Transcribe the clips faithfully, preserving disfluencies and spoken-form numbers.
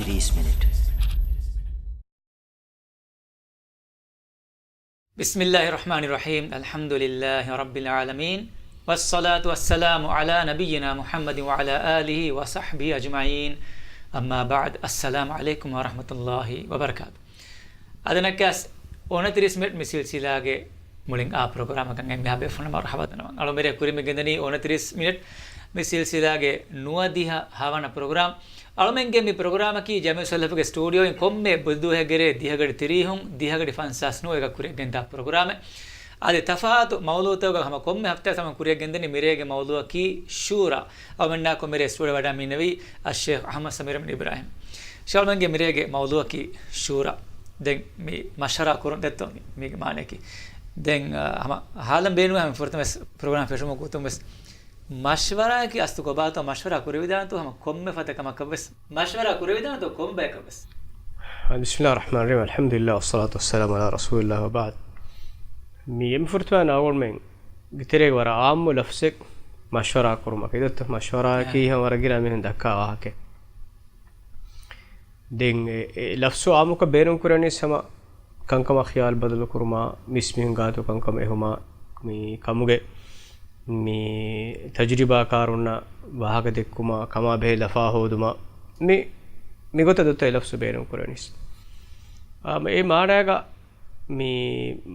ތިރީސް މިނިޓް. بسم الله الرحمن الرحيم. الحمد لله رب العالمين. والصلاة والسلام على نبينا محمد وعلى آله وصحبه أجمعين. أما بعد. السلام عليكم ورحمة الله وبركاته. އަދި ނައްކާސް އޮނަތިރީސް މިނިޓް މި ސިލްސިލާގެ މުޅިން އާ ޕްރޮގްރާމަކަށް އެންމެހާ ބޭފުޅުންނަށް މަރުޙަބާ ދަންނަވަން. އަޅުމެރޭ ކުރިމަގެންދަނީ އޮނަތިރީސް މިނިޓް މި ސިލްސިލާގެ ނުވަދިހަ ހަވަނަ ޕްރޮގްރާމް. އަޅުމެންގެ މި ޕްރޮގްރާމަކީ ޖަމިޢުއްސަލަފުގެ ސްޓޫޑިއޯއިން ކޮންމެ ބުދުހެއްގެރޭ ދިހަގަޑި ތިރީހުން ދިހަގަޑި ފަންސާސް ނުވައިގަ ކުރިއަށް ގެންދާ ޕްރޮގްރާމެއް. އަދި ތަފާތު މައުޟޫޢުތަކުގަ ހަމަ ކޮންމެ ހަފްތާއެއް ހަމަ ކުރިއަށް ގެންދަނީ މިރޭގެ މައުޟޫޢަކީ ޝޫރާ. އަޅުމެންނާ ކޮންމެރޭ ސްޓޫޑިއޯ ވަޑައިގެންނެވީ އައްޝޭޚް އަޙްމަދު ސަމީރު އިބްރާހިމް. ޝޭޚް އަޅުމެންގެ މިރޭގެ މައުޟޫޢަކީ ޝޫރާ. ދެން މި މަޝްވަރާ ކުރުން ދެއްތޯ މި، މީގެ މާނައަކީ. ދެން، އަ، ހަމަ ހާލަން ބޭނުން ހަމަ ފުރަތަމަ ވެސް ޕްރޮގްރާމް ފެށުމުގެ ގޮތުން ވެސް މަޝްވަރާއަކީ އަސްލު ކޮބާތޯ މަޝްވަރާ ކުރެވިދާނެތޯ ހަމަ ކޮންމެ ފަދަ ކަމަކަށް ވެސް މަޝްވަރާ ކުރެވިދާނެތޯ ކޮން ބަޔަކަށް ވެސް. بسم الله الرحمن الرحيم. الحمد لله والصلاة والسلام على رسول الله وبعد. މި އެންމެ ފުރަތަމަ އަޅުގަނޑުމެންގެ ތެރޭގަ ވަރަށް އާއްމު ލަފްޒެއް މަޝްވަރާ ކުރުމަކީ. ދޮއްތަ މަޝްވަރާއަކީ އާ. ހަމަ ވަރަށް ގިނަ މީހުން ދައްކާ ވާހަކައެއް. ދެން އެ، އެ ލަފްޒު އާއްމުކޮށް ބޭނުން ކުރަނީ ހަމަ ކަންކަމަށް ޚިޔާލު ބަދަލު ކުރުމާ، މީސްމީހުން ގާތު ކަންކަމަށް އެހުމާ، މި ކަމުގެ މި ތަޖުރިބާކާރުންނަށް ވާހަކަ ދެއްކުމާ، ކަމާ ބެހޭ ލަފާ ހޯދުމާ، މި، މި ގޮތަށް ދޮއްތަ އެ ލަފްޒު ބޭނުން ކުރަނީސް. އާ، އެ މާނައިގަ މި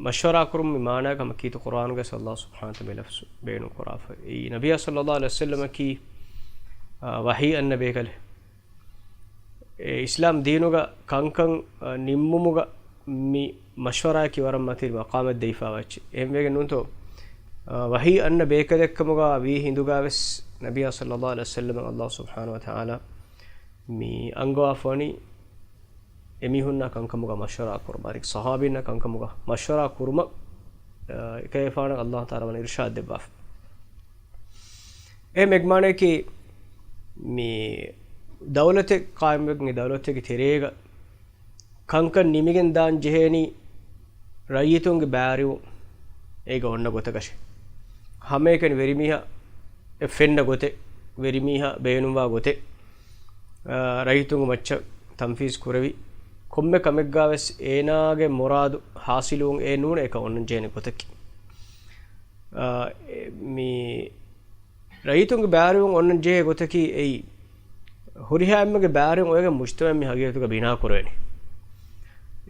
މަޝްވަރާ ކުރުން މި މާނައިގަ ހަމަ ކީރިތި ޤުރްއާނުގަ އައްލާހު ސުބްޙާނަހު ވަތަޢާލާ މި ލަފްޒު ބޭނުން ކުރާފަ. އެއީ ނަބިއްޔާ ޞައްލައްލާހު ޢަލައިހި ވަސައްލަމަކީ، އާ، ވަޙީ އަންނަ ބޭކަލެއް. އެ އިސްލާމް ދީނުގަ ކަންކަން، އަ، ނިންމުމުގަ މި މަޝްވަރާއަކީ ވަރަށް މަތިވެރި މަޤާމެއް ދެވިފާވާ އެއްޗެއް. އެހެންވެގެން ނޫންތޯ، އަ، ވަޙީ އަންނަ ބޭކަލެއްކަމުގަ ވީ ހިނދުގަ ވެސް ނަބިއްޔާ ޞައްލައްލާހު ޢަލައިހި ވަސައްލަމަށް އައްލާހު ސުބްޙާނަހު ވަތަޢާލާ މި އަންގަވާފަވަނީ އެމީހުންނާ ކަންކަމުގަ މަޝްވަރާ ކުރުމަށް، އަނެއް ޞަޙާބީންނާ ކަންކަމުގަ މަޝްވަރާ ކުރުމަށް، އަ، އެކަލޭގެފާނަށް އައްލާހު ތަޢާލާ ވަނީ އިރުޝާދު ދެއްވާފަ. އެ މެގްމާނައަކީ މި ދައުލަތެއް ޤާއިމްވެގެން އެ ދައުލަތެއްގެ ތެރޭގަ ކަންކަން ނިމިގެން ދާން ޖެހޭނީ ރައްޔިތުންގެ ބައިވެރިވުން އޭގަ އޮންނަ ގޮތަކަށެ. ހަމައެކަނި ވެރިމީހާ އެ ފެންނަ ގޮތެއް، ވެރިމީހާ ބޭނުންވާ ގޮތެއް، އާ، ރައްޔިތުންގެ މައްޗަށް ތަންފީޒް ކުރެވި ކޮންމެ ކަމެއްގަ ވެސް އޭނާގެ މުރާދު ހާސިލުވުން އެ ނޫން އެކަ އޮންނަން ޖެހޭނެ ގޮތަކީ. އާ، އެ، މި ރައްޔިތުންގެ ބައިވެރިވުން އޮންނަން ޖެހޭ ގޮތަކީ އެއީ، ހުރިހާ އެންމެގެ ބައިވެރިވުން އޮވެގެން މުޖްތަމަޢެއް މި ހަގީގަތުގަ ބިނާ ކުރެވޭނެ.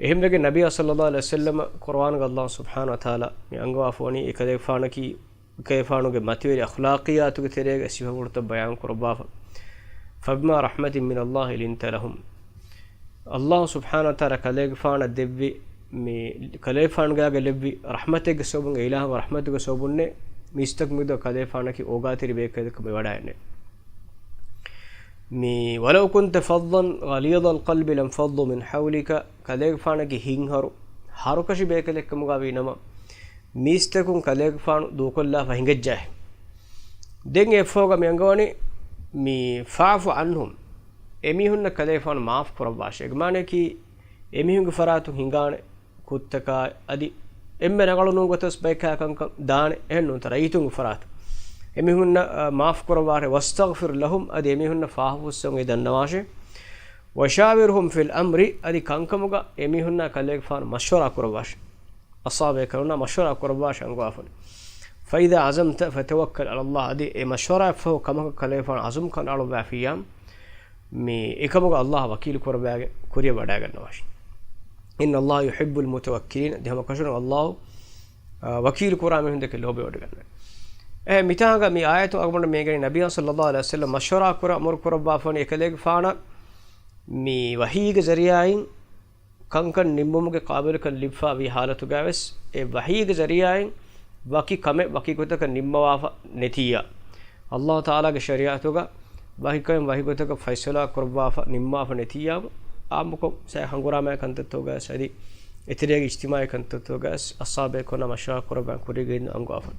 އެހެންވެގެން ނަބިއްޔާ ޞައްލައްލާހު ޢަލައިހި ވަސައްލަމަ ޤުރުއާނުގަ އައްލާހު ސުބްޙާނަހު ވަތަޢާލާ މި އަންގަވާފަވަނީ އެކަލޭގެފާނަކީ، އެކަލޭގެފާނުގެ މަތިވެރި އަޚްލާޤިއްޔާތުގެ ތެރޭގަ ސިފަ ފުޅުތައް ބަޔާން ކުރައްވާފަ. فبما رحمة من الله لنت لهم. އައްލާހު ސުބްޙާނަހު ވަތަޢާލާ ކަލޭގެފާނަށް ދެއްވި، މި ކަލޭގެފާނުގެ ގާގަ ލެއްވި ރަޙްމަތެއްގެ ސަބަބުން، އެ އިލާހުގެ ރަޙްމަތުގެ ސަބަބުންނޭ މީސްތަކު މިދު ކަލޭގެފާނަކީ އޯގާތެރި ބޭކަލެއްކަމަށް ވަޑައިގެންނެވި. މި ولو كنت فظا غليظ القلب لانفضوا من حولك، ކަލޭގެފާނަކީ ހިތްހަރު، ހަރުކަށި ބޭކަލެއްކަމުގަ ވީ ނަމަ، މީސްތަކުން ކަލޭގެފާނު ދޫކޮށްލާފަ ހިނގައްޖާހެން. ދެން އެއަށްފަހުގަ މި އަންގަވަނީ މި فاعف عنهم، އެމީހުންނަށް ކަލޭގެފާނު މާފު ކުރައްވާށޭ. އެގެ މާނައަކީ އެމީހުންގެ ފަރާތުން ހިނގާނެ ކުށްތަކާ އަދި އެންމެ ރަނގަޅު ނޫން ގޮތަސް ބައެއްކާ ކަންކަން ދާނެ، އެހެން ނޫންތަ ރައްޔިތުންގެ ފަރާތުން. އެމީހުންނަށް، އަ، މާފު ކުރައްވާށޭ. واستغفر لهم، އަދި އެމީހުންނަށް ފާފަ ފުއްސެވުން އެދަންނަވާށޭ. وشاورهم في الأمر، އަދި ކަންކަމުގަ އެމީހުންނާ ކަލޭގެފާނު މަޝްވަރާ ކުރައްވާށޭ. އަޞްޙާބޭކަލުންނާ މަޝްވަރާ ކުރައްވާށޭ އަންގަވާފަނި. فإذا عزمت فتوكل على الله، އަދި އެ މަޝްވަރާއަށްފަހު ކަމަކަށް ކަލޭގެފާނު ޢަޒުމް ކަނޑައަޅުއްވާފިއްޔާ، މި އެކަމުގަ އައްލާހަށް ވަކީލު ކުރައްވާގެ-، ކުރިއަށް ވަޑައިގަންނަވާށޭ. إن الله يحب المتوكلين، އަދި ހަމަ ކަށަވަރުން އައްލާހު، އާ، ވަކީލު ކުރާ މީހުން ދެކެ ލޯބިވަޑައިގަންނަވާ. އެ، މިތާނގަ މި އާޔަތު އަޅުގަނޑަށް މި އެނގެނީ ނަބިއްޔާ ޞައްލައްލާހު ޢަލައިހި ވަސައްލަމަ މަޝްވަރާ ކުރަން އަމުރު ކުރައްވާފަނި އެކަލޭގެފާނަށް މި ވަޙީގެ ޒަރީޢާއިން ކަންކަން ނިންމުމުގެ ޤާބިލުކަން ލިބިފާވީ ޙާލަތުގަވެސް، އެ ވަޙީގެ ޒަރީޢާއިން ވަކި ކަމެއް ވަކި ގޮތަކަށް ނިންމަވާފަ ނެތިއްޔާ، އައްލާހު ތަޢާލާގެ ޝަރީޢަތުގަ ވަކި ކަމެއް ވަކި ގޮތަކަށް ފައިސަލާ ކުރައްވާފަ ނިންމާފަ ނެތިއްޔާމު، ޢާއްމުކޮށް ހަނގުރާމައި ކަންތައްތަކުގަވެސް އަދި އެތެރޭގެ އިޖްތިމާޢީ ކަންތައްތަކުގަވެސް އަޞްޙާބޭކަލުންނާ މަޝްވަރާ ކުރައްވާ ކުރިއަށް ގެންދަން އަންގަވާފަ.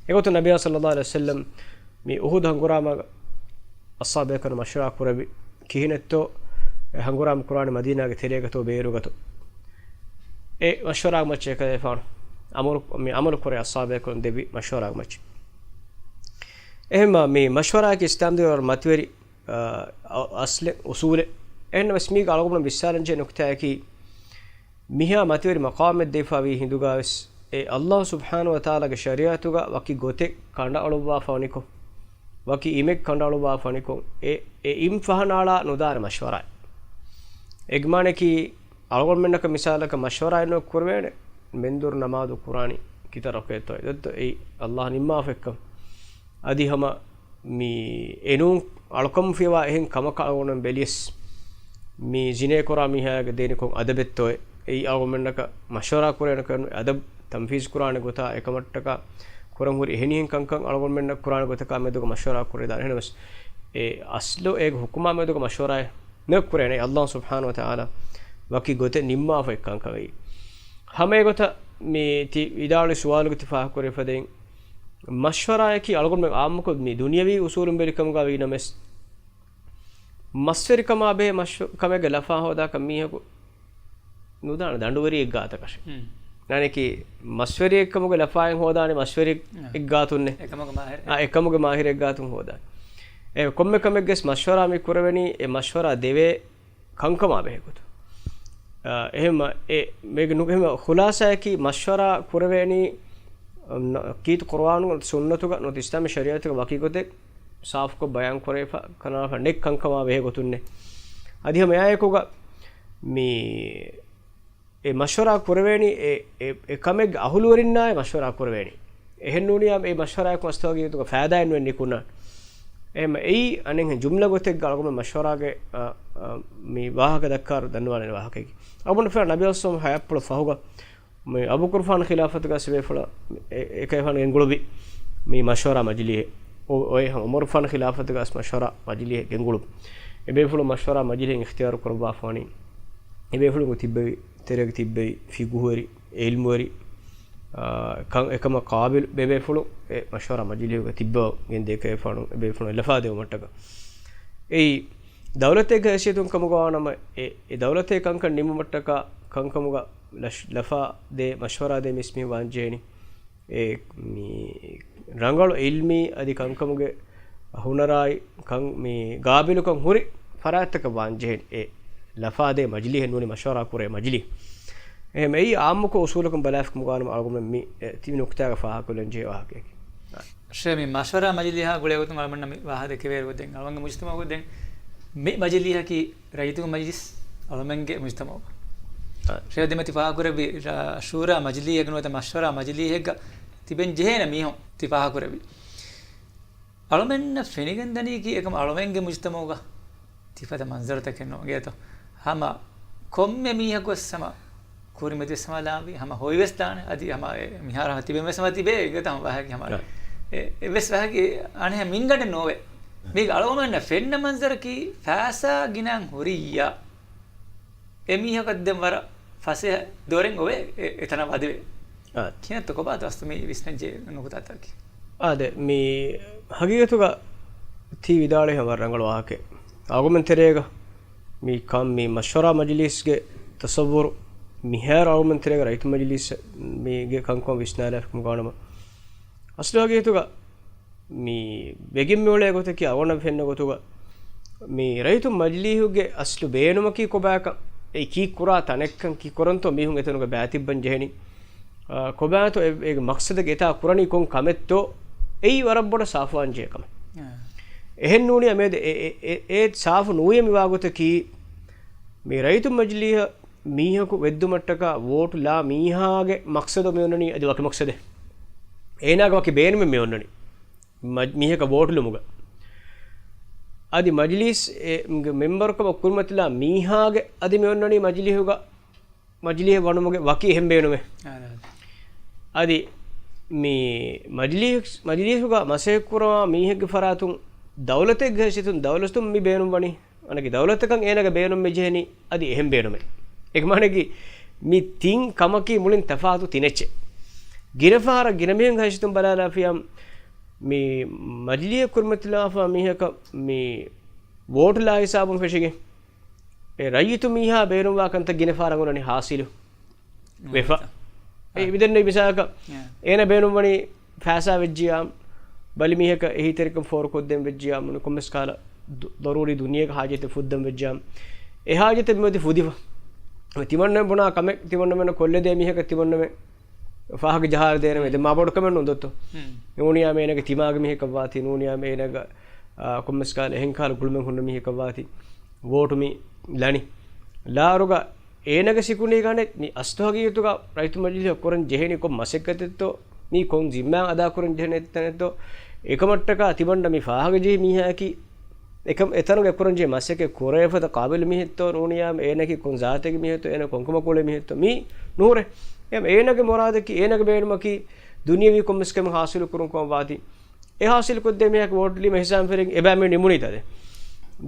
އެގޮތުން ނަބިއްޔާ ޞައްލައްލާހު ޢަލައިހި ވަސައްލަމް މި އުޙުދު ހަނގުރާމަ އަޞްޙާބޭކަލުން މަޝްވަރާ ކުރެއްވި ކިހިނެއްތޯ، އެ ހަނގުރާމަ ކުރާނީ މަދީނާގެ ތެރޭގަތޯ ބޭރުގަތޯ؟ އެ މަޝްވަރާ މައްޗަށް އެކަލޭފާނު އަމުރު، މި އަމަލު ކުރޭ އަޞްޙާބޭކަލުން ދެއްވި މަޝްވަރާ މައްޗަށް. އެހެންމާ މި މަޝްވަރާއަކީ އިސްލާމްދީނުގެ ވަރަށް މަތިވެރި، އަ، އަ، އަސްލެއް، އުސޫލެއް. އެހެންނަމަވެސް މީގަ އަޅުގަނޑު ވިސްނާލަންޖެހޭ ނުކުތާއަކީ، މިހާ މަތިވެރި މަޤާމެއް ދެވިފައިވީ ހިނދުގަވެސް، އެ އައްލާހު ސުބްޙާނަހު ވަތަޢާލާގެ ޝަރީޢަތުގަ ވަކި ގޮތެއް ކަނޑައަޅުއްވާފަވަނިކޮށް، ވަކި އިމެއް ކަނޑައަޅުއްވާފަވަނިކޮށް، އެ، އެ އިމް ފަހަނައަޅާ ނުދާނެ މަޝްވަރާއެއް. އެގެ މާނައަކީ، އަޅުގަނޑުމެންނަކަށް މިސާލަކަށް މަޝްވަރާއެއް ނުކުރެވޭނެ، މެންދުރު ނަމާދު ކުރާނީ ކިތައް ރަކުޢަތްތޯ އެދޮތްތޯ އެއީ އައްލާހު ނިންމާފައެއްކަން. އަދި ހަމަ މި އެނޫން އަޅުކަން ފިޔަވާ އެހެން ކަމަކަށް އަޅުގަނޑުމެން ބެލިޔަސް، މި ޒިނޭ ކުރާ މީހާގެ ދޭނި ކޮން އަދަބެއްތޯ އެއީ އަޅުގަނޑުމެންނަކަށް މަޝްވަރާ ކުރޭނެ ކަން އަދަބު ތަންފީޒު ކުރާނެ ގޮތާ އެކަމަށްޓަކާ ކުރަން ހުރި އެހެނިހެން ކަންކަން އަޅުގަނޑުމެންނަށް ކުރާނެ ގޮތަކާ މެދުގަ މަޝްވަރާ ކުރެވިދާނެ. އެހެނަސް އެ އަސްލު އޭގެ ޙުކުމާ މެދުގަ މަޝްވަރާއެއް ނެއް ކުރޭނެ. އައްލާހު ސުބްޙާނަހު ވަތަޢާލާ ވަކި ގޮތެއް ނިންމާފަ އެއްކަންކަމެއް. ހަމަ އެގޮތަށް މި ތި ވިދާޅުވި ސުވާލުގަ ތި ފާހަގަކުރެވިފަދައިން، މަޝްވަރާއަކީ އަޅުގަނޑުމެން ޢާއްމުކޮށް މި ދުނިޔަވީ އުސޫލުން ބެލި ކަމުގަ ވީނަމަވެސް، މަސްވެރިކަމާ ބެހޭ މަޝް-، ކަމެއްގެ ލަފާ ހޯދާކަށް މީހަކު ނުދާނެ ދަނޑުވެރިއެއް ގާތަކަށެއް. ހުން. ނާނެކީ، މަސްވެރިއެއްކަމުގެ ލަފާއެއް ހޯދާނެ މަސްވެރި އާ. އެއްގާތުންނެއް. އެކަމުގެ މާހިރެއް. އާ، އެކަމުގެ މާހިރެއްގާތުން ހޯދާނެ. އެ ކޮންމެ ކަމެއްގެސް މަޝްވަރާ މި ކުރެވެނީ، އެ މަޝްވަރާ ދެވޭ ކަންކަމާ ބެހޭ ގޮތުން. އާ، އެހެންމަ، އެ، މޭގެ ނު-، އެހެންމަ ޚުލާޞާއަކީ މަޝްވަރާ ކުރެވޭނީ، ނަ-، ކީރިތި ޤުރުއާނުގަ ނުވަތަ ސުންނަތުގަ ނުވަތަ އިސްލާމީ ޝަރީޢަތުގަ ވަކި ގޮތެއް ސާފުކޮށް ބަޔާން ކުރެވިފަ، ކަނާފަ ނެއް ކަންކަމާ ބެހޭ ގޮތުންނެއް. އަދި ހަމަ އެއާއެކުގަ މި އެ މަޝްވަރާ ކުރެވޭނީ، އެ، އެ، އެ ކަމެއްގެ އަހުލުވެރިންނާއި މަޝްވަރާ ކުރެވޭނީ. އެހެން ނޫނިއްޔާ އެ މަޝްވަރާއަކުން އަސްލު ހަގީގަތުގަ ފައިދާއެއް ނުވެ ނިކުންނާނެ. އެހެންމަ އެއީ އަނެއްހެން ޖުމްލަ ގޮތެއްގަ އަޅުގަނޑުމެން މަޝްވަރާގެ، އަ، އަ، މި ވާހަކަ ދައްކާއިރު ދަންނަވާނެ ވާހަކައެކޭ. އަޅުގަނޑު ފެން ނަބީ އަލައިހިއްސަލާމް ހަޔާތްޕުޅު ފަހުގަ މި އަބޫބަކުރުފާނު ޚިލާފަތުގަ އެބޭފުޅާ އެ-، އެކައިފާނު ގެންގުޅުއްވި މި މަޝްވަރާ މަޖިލީހެއް. އޮ-، އޮތް އުމަރުފާނު ޚިލާފަތުގަ އަސް މަޝްވަރާ މަޖިލީހެއް ގެންގުޅުއްވި. އެބޭފުޅު މަޝްވަރާ މަޖިލީހެއް އިޚްތިޔާރު ކުރައްވާފާނީ. އެބޭފުޅުން ތިއްބެވި، ތެރޭގަ ތިއްބެވި ފިގުހުވެރި، އިލްމުވެރި، އާ، ކަން އެކަމަށް ޤާބިލު އެބޭފުޅު އެ މަޝްވަރާ މަޖިލީހުގަ ތިއްބަވަން ގެންދޭ އެކައިފާނު އެބޭފުޅުން އެ ލަފާ ދެވުމަށްޓަކާ. އެއީ ދައުލަތެއްގެ ހައިސިއްޔަތުން ކަމުގަ ވާނަމަ، އެ، އެ ދައުލަތެއް ކަންކަން ނިންމުމަށްޓަކާ ކަންކަމުގަ ލަޝް-، ލަފާ ދޭ، މަޝްވަރާ ދޭ މީސްމީހުން ވާންޖެހޭނީ. އެ، މި ރަނގަޅު އިލްމީ އަދި ކަންކަމުގެ ހުނަރާއި ކަން-، މި ގާބިލުކަން ހުރި ފަރާތްތަކަށް ވާންޖެހޭނީ. އެ ލަފާދޭ މަޖިލީހެއް ނޫނީ މަޝްވަރާ ކުރޭ މަޖިލީހެއް. އެހެން އެއީ އާއްމުކޮށް އުސޫލަކުން ބަލާފަ ކަމުގަ ވާނަމަ އަޅުގަނޑުމެން މި އެ ތި ނުކުތާގަ ފާހަގަކޮށްލަން ޖެހޭ ވާހަކައެކޭ. ޝޭ، މި މަޝްވަރާ މަޖިލީހާ ގުޅޭގޮތުން އަޅުމެންނަށް މި ވާހަކަ ދެކެވޭ ގޮތެއް އަޅުމެންގެ މުޖްތަމަޢުގަ ދެން މި މަޖިލީހަކީ ރައްޔިތުންގެ މަޖިލިސް އަޅުމެންގެ މުޖްތަމަޢުގަ. އާ. ޝޭ، ދެމަތި ފާހަގަކުރެއްވި ރަ-، ޝޫރާ މަޖިލީހެއްގަ ނުވަތަ މަޝްވަރާ މަޖިލީހެއްގަ ތިބެން ޖެހޭނެ މީހުން ތި ފާހަގަކުރެއްވި. އަޅުމެންނަށް ފެނިގެން ދަނީކީ އެކަމަށް އަޅުމެންގެ މުޖްތަމަޢުގަ ތިފަދަ މަންޒަރުތަކެއް ނޫން. އެގޮތަށް ހަމަ ކޮންމެ މީހަކުވެސް ހަމަ ކުރިމަތިވެސް ހަމަ ލާންވީ، ހަމަ ހޮވިވެސް ދާނެ. އަދި ހަމަ އެ މިހާރު ހަމަ ތިބެންވެސް ހަމަ ތިބޭ. އެގޮތަށް ހަމަ ވާހަކަ ހަމަ އެ، އެއްވެސް ވާހަކަ އަނެއް މިންގަނޑެއް ނޯވޭ. މީގަ އަޅުގަނޑުމެންނަށް ފެންނަ މަންޒަރަކީ ފައިސާ ގިނައިން ހުރިއްޔާ އެ މީހަކަށް ދެން ވަރަށް ފަސޭހަ ދޮރެއް އޮވޭ އެ، އެތަނަށް ވަދެވޭ. އާ. ކިހިނެއްތޯ ކޮބާތޯ އަސްލު މި ވިސްނަންޖެހޭ ނުކުތާތަކަކީ؟ އާދެ، މި ހަގީގަތުގަ ތީ ވިދާޅުވީ ހަމަ ރަނގަޅު ވާހަކައެއް. އަޅުގަނޑުމެން ތެރޭގަ މި ކަން މި މަޝްވަރާ މަޖިލީސްގެ ތަޞައްވުރު މިހާރު އަޅުގަނޑުމެން ތެރޭގަ ރައްޔިތު މަޖިލީސް މީގެ ކަންކަން ވިސްނާލާފަ ކަމުގަ ވާނަމަ، އަސްލު ހަގީގަތުގަ މި ވެގެން މިއުޅޭ ގޮތަކީ އަޅުގަނޑަށް ފެންނަ ގޮތުގަ މި ރައްޔިތު މަޖިލީހުގެ އަސްލު ބޭނުމަކީ ކޮބާކަން، އެ ކީއްކުރާ ތަނެއްކަން، ކީއްކުރަންތޯ މީހުން އެތަނުގަ ބައިތިއްބަން ޖެހެނީ، އާ، ކޮބާތޯ އެ، އޭގެ މަޤްޞަދެއް އެތާ ކުރަނީ ކޮން ކަމެއްތޯ، އެއީ ވަރަށް ބޮޑަށް ސާފުވާން ޖެހޭ ކަމެއް. އާ. އެހެން ނޫނީ މިއަދު އެ، އެ، އެ، އެ ސާފު ނުވިޔަ މިވާ ގޮތަކީ މި ރައްޔިތު މަޖިލީހަށް މީހަކު ވެއްދުމަށްޓަކާ ވޯޓު ލާ މީހާގެ މަޤްޞަދު މި އޮންނަނީ އަދި ވަކި މަޤްޞަދެއް. އޭނާގެ ވަކި ބޭނުމެއް މި އޮންނަނީ. މަ-، މީހަކަށް ވޯޓު ލުމުގަ. އަދި މަޖިލީސް އެ، މެމްބަރުކަމަށް ކުރިމަތިލާ މީހާގެ އަދި މި އޮންނަނީ މަޖިލީހުގަ، މަޖިލީހެއް ވަނުމުގެ ވަކި އެހެން ބޭނުމެއް. އާ، ރާ. އަދި މި މަޖިލީސް، މަޖިލީހުގަ މަސައްކަތް ކުރަވާ މީހެއްގެ ފަރާތުން ދައުލަތެއްގެ ހައިސިއްޔަތުން ދައުލަތުން މި ބޭނުން ވަނީ. އަނެކި ދައުލަތަކަށް އޭނާގެ ބޭނުން މި ޖެހެނީ އަދި އެހެން ބޭނުމެއް. އޭގެ މާނައަކީ މި ތިން ކަމަކީ މުޅިން ތަފާތު ތިނެއްޗެއް. ގިނަ ފަހަރަށް ގިނަ މީހުންގެ ހައިސިއްޔަތުން ބަލާލާފިޔާ މި މަޖިލީހަށް ކުރިމަތިލާފަ މީހަކަށް މި ވޯޓު ލާ ހިސާބުން ފެށިގެން އެ ރައްޔިތު މީހާ ބޭނުންވާ ކަންތައް ގިނަ ފަހަރަށް އޮންނަނީ ހާސިލު ވެފަ. އެ މިދެންނެވި މިސާލަކަށް އޭނަ ބޭނުންވަނީ ފައިސާ ވެއްޖިޔާ، ބަލި މީހަކަށް އެހީތެރިކަން ފޯރުކޮށްދޭން ވެއްޖިޔާ، މުނި ކޮންމެސް ކަހަލަ ދު-، ޟަރޫރީ ދުނިޔޭގެ ހާޖަތެއް ފުއްދަން ވެއްޖިޔާ، އެ ހާޖަތެއް މިއޮތީ ފުދިފަ. ތިމަންނަމެން ބުނާ ކަމެއް، ތިމަންނަމެން ކޮށްލެދޭ މީހަކަށް ތިމަންނަމެން ފާހަގަ ޖަހާލަދޭނަމޭ. ދެން މާ ބޮޑު ކަމެއް ނޫން ދޯ. ނޫނިޔާމެ އޭނަގެ ތިމާގެ މީހަކަށްވާތީ، ނޫނިޔާމެ އޭނަގަ، އާ، ކޮންމެސް ކާލެ އެހެން ކާލު ގުޅުމެއް ހުންނަ މީހަކަށްވާތީ، ވޯޓު މި ލަނީ. ލާރުގަ އޭނަގެ ސިކުނޑީގަނެ މި އަސްލު ހަގީގަތުގަ ރައްޔިތު މަޖިލީހަށް ކުރަން ޖެހެނީ ކޮން މަސައްކަތެއްތޯ، މީ ކޮން ޒިންމާ އަދާކުރަން ޖެހެނީ ތަނެއްތޯ، އެކަމަށްޓަކާ ތިމަންނަ މި ފާހަގަޖެހި މީހާއަކީ، އެކަމް އެތަނުގެ ކުރަންޖެހޭ މަސައްކަތް ކުރެވޭފަދަ ޤާބިލު މީހެއްތޯ ނޫނިޔާމެ އޭނަކީ ކޮން ޒާތެއްގެ މީހެއްތޯ، އޭނަ ކޮންކަމަށް ކުޅޭ މީހެއްތޯ މީ ނޫރޭ. އެހެން އޭނަގެ މުރާދަކީ، އޭނަގެ ބޭނުމަކީ ދުނިޔަވީ ކޮންމެސް ކަމެއް ހާސިލު ކުރުން ކަމަށް ވާތީ. އެ ހާސިލު ކޮށްދޭ މީހަކު ވޯޓް ލީމަ ހިސާބުން ފެރިން އެބައިމީހުން ނިމުނީތާ ދެން.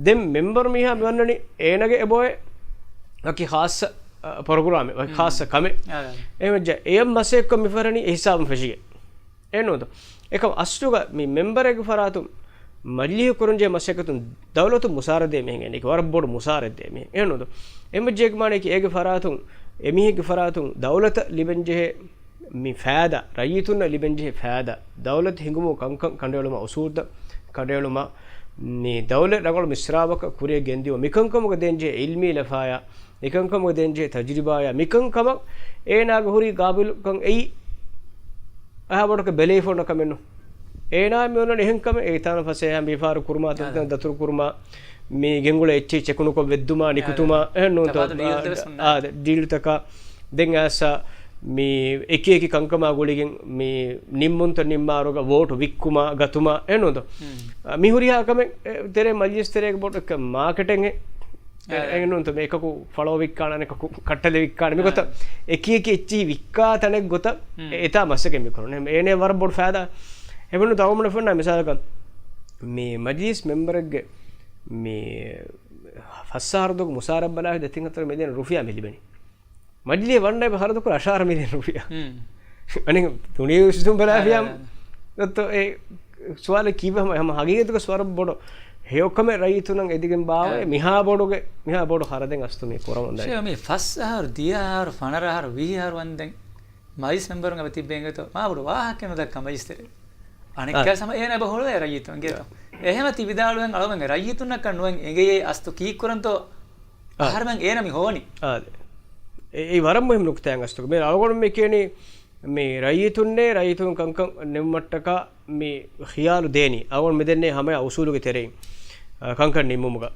ދެން މެމްބަރު މީހާ މި ވަންނަނީ އޭނަގެ އެބޮއެ ވަކި ޚާއްޞަ، އަ، ޕްރޮގްރާމެއް، ވަކި ޚާއްޞަ ކަމެއް. އެހެންވެއްޖެ އެޔަށް މަސައްކަތް މި ފަރަނީ އެ ހިސާބުން ފެށިގެން. އެހެންނޫންތޯ؟ އެކަމް އަސްލުގަ މި މެމްބަރެއްގެ ފަރާތުން މަޖިލީހު ކުރަންޖެހޭ މަސައްކަތުން ދައުލަތުން މުސާރަ ދޭ މީހެއް އެނގޭ. ވަރަށް ބޮޑު މުސާރައެއް ދޭ މީހެއް. އެހެންނޫންތޯ؟ އެމަޖެއްގެ މާނައަކީ އޭގެ ފަރާތުން، އެމީހެއްގެ ފަރާތުން ދައުލަތަށް ލިބެންޖެހޭ މި ފައިދާ، ރައްޔިތުންނަށް ލިބެންޖެހޭ ފައިދާ، ދައުލަތު ހިނގުމު ކަންކަން ކަނޑައެޅުމާ އުސޫލްތައް ކަނޑައެޅުމާ، މި ދައުލަތް ރަނގަޅު މިސްރާބަކަށް ކުރިއަށް ގެންދިއުމަށް މިކަންކަމުގަ ދޭންޖެހޭ އިލްމީ ލަފާޔާ، މިކަންކަމުގަ ދޭންޖެހޭ ތަޖުރިބާޔާ، މިކަންކަމަށް އޭނާގެ ހުރީ ގާބިލުކަން އެއީ އަހާ ބޮޑަކަށް ބެލެވިފަ އޮންނަ ކަމެއް ނޫން. އޭނާ މި އޮންނަނީ އެހެން ކަމެއް. އެ ތާނަ ފަސޭހަ ބިފާރު ކުރުމާ، ތަންތަން ދަތުރު ކުރުމާ، މި ގެންގުޅޭ އެއްޗެހި ޗެކުނުކޮށް ވެއްދުމާ، ނިކުތުމާ، އެހެން ނޫންތޯ؟ އާ، ދެ ޑީލްތަކާ. ދެން އައިސް މި އެކި އެކި ކަންކަމާ ގުޅިގެން މި ނިންމުންތައް ނިންމާރުގަ ވޯޓު ވިއްކުމާ، ގަތުމާ، އެހެން ނޫންތޯ؟ މި ހުރިހާ ކަމެއް، އެ، ތެރޭ މަޖިލިސް ތެރޭގަ ބޮޑު އެއްކަ މާކެޓެއް އެ، އެ، އެހެން ނޫންތޯ؟ މި އެކަކު ފަޅޯ ވިއްކާނެ، އަނެކަކު ކައްޓަލެ ވިއްކާނެ. މިގޮތަށް އެކި އެކި އެއްޗިހި ވިއްކާ ތަނެއް ގޮތަށް އެ، އެތާ މަސައްކަތް މި ކުރަން. އެ، އޭނެ ވަރަށް ބޮޑު ފައިދާ. އެހެން ދައުމަނަ ފެންނާ މިސާލަކަށް މި މަޖިލިސް މެމްބަރެއްގެ މި ފަސް އަހަރު ދުވަހު މުސާރަ ބަލާ ދެތިން ހަތަރު މިލިއަން ރުފިޔާ މި ލިބެނީ. މަޖިލީހަށް ވަންނަ އެބަ ހަރަދުކުރ އަށާރަ މިލިއަން ރުފިޔާ. އަނެއް ދުނިޔެ ވިސްނުން ބަލާފިޔާ ދޮއްތޯ އެ ސުވާލެއް ކީއްވެ ހަމަ، ހަމަ ހަގީގަތުގަ ވަރަށް ބޮޑު ހެޔޮކަމެއް ރައްޔިތުންނަށް އެދިގެން ބާވައޭ މިހާ ބޮޑުގެ، މިހާ ބޮޑު ހަރަދެއް އަސްތު މި ކުރަމުން ދަނީ. މި ފަސް އަހަރު، ދިޔަ އަހަރު، ފަނަރަ އަހަރު، ވިހި އަހަރު ވަންދެން މަޖިލިސް މެމްބަރުން އެބަ ތިއްބެ އިނގޭތޯ މާ ބޮޑު ވާހަކައެއް ނުދައްކާ މަޖިލިސް ތެރޭ. އަނެއްކާ ސަމަ އޭނަ އެބަ ހުޅުވޭ ރައްޔިތުން އިނގޭތޯ. އެހެމަ ތި ވިދާޅުވެން އަޅުމެން ރައްޔިތުންނަކަށް ނުވެން އެނގެޔޭ އަސްތު ކީއްކުރަންތޯ އަހަރުމެން އޭނަ މި ހޮވަނީ. އާދެ. އެ، އެއީ ވަރަށް މުހިންމު ނުކުތާއެއް އަސްތު. މި އަޅުގަނޑު މި ކިޔަނީ މި ރައްޔިތުންނޭ، ރައްޔިތުން ކަންކަން ނިމުމަށްޓަކާ މި ޚިޔާލު ދޭނީ. އަޅުގަނޑު މި ދެންނެވީ ހަމަޔަށް އުސޫލުގެ ތެރެއިން، އަ، ކަންކަން ނިންމުމުގަ.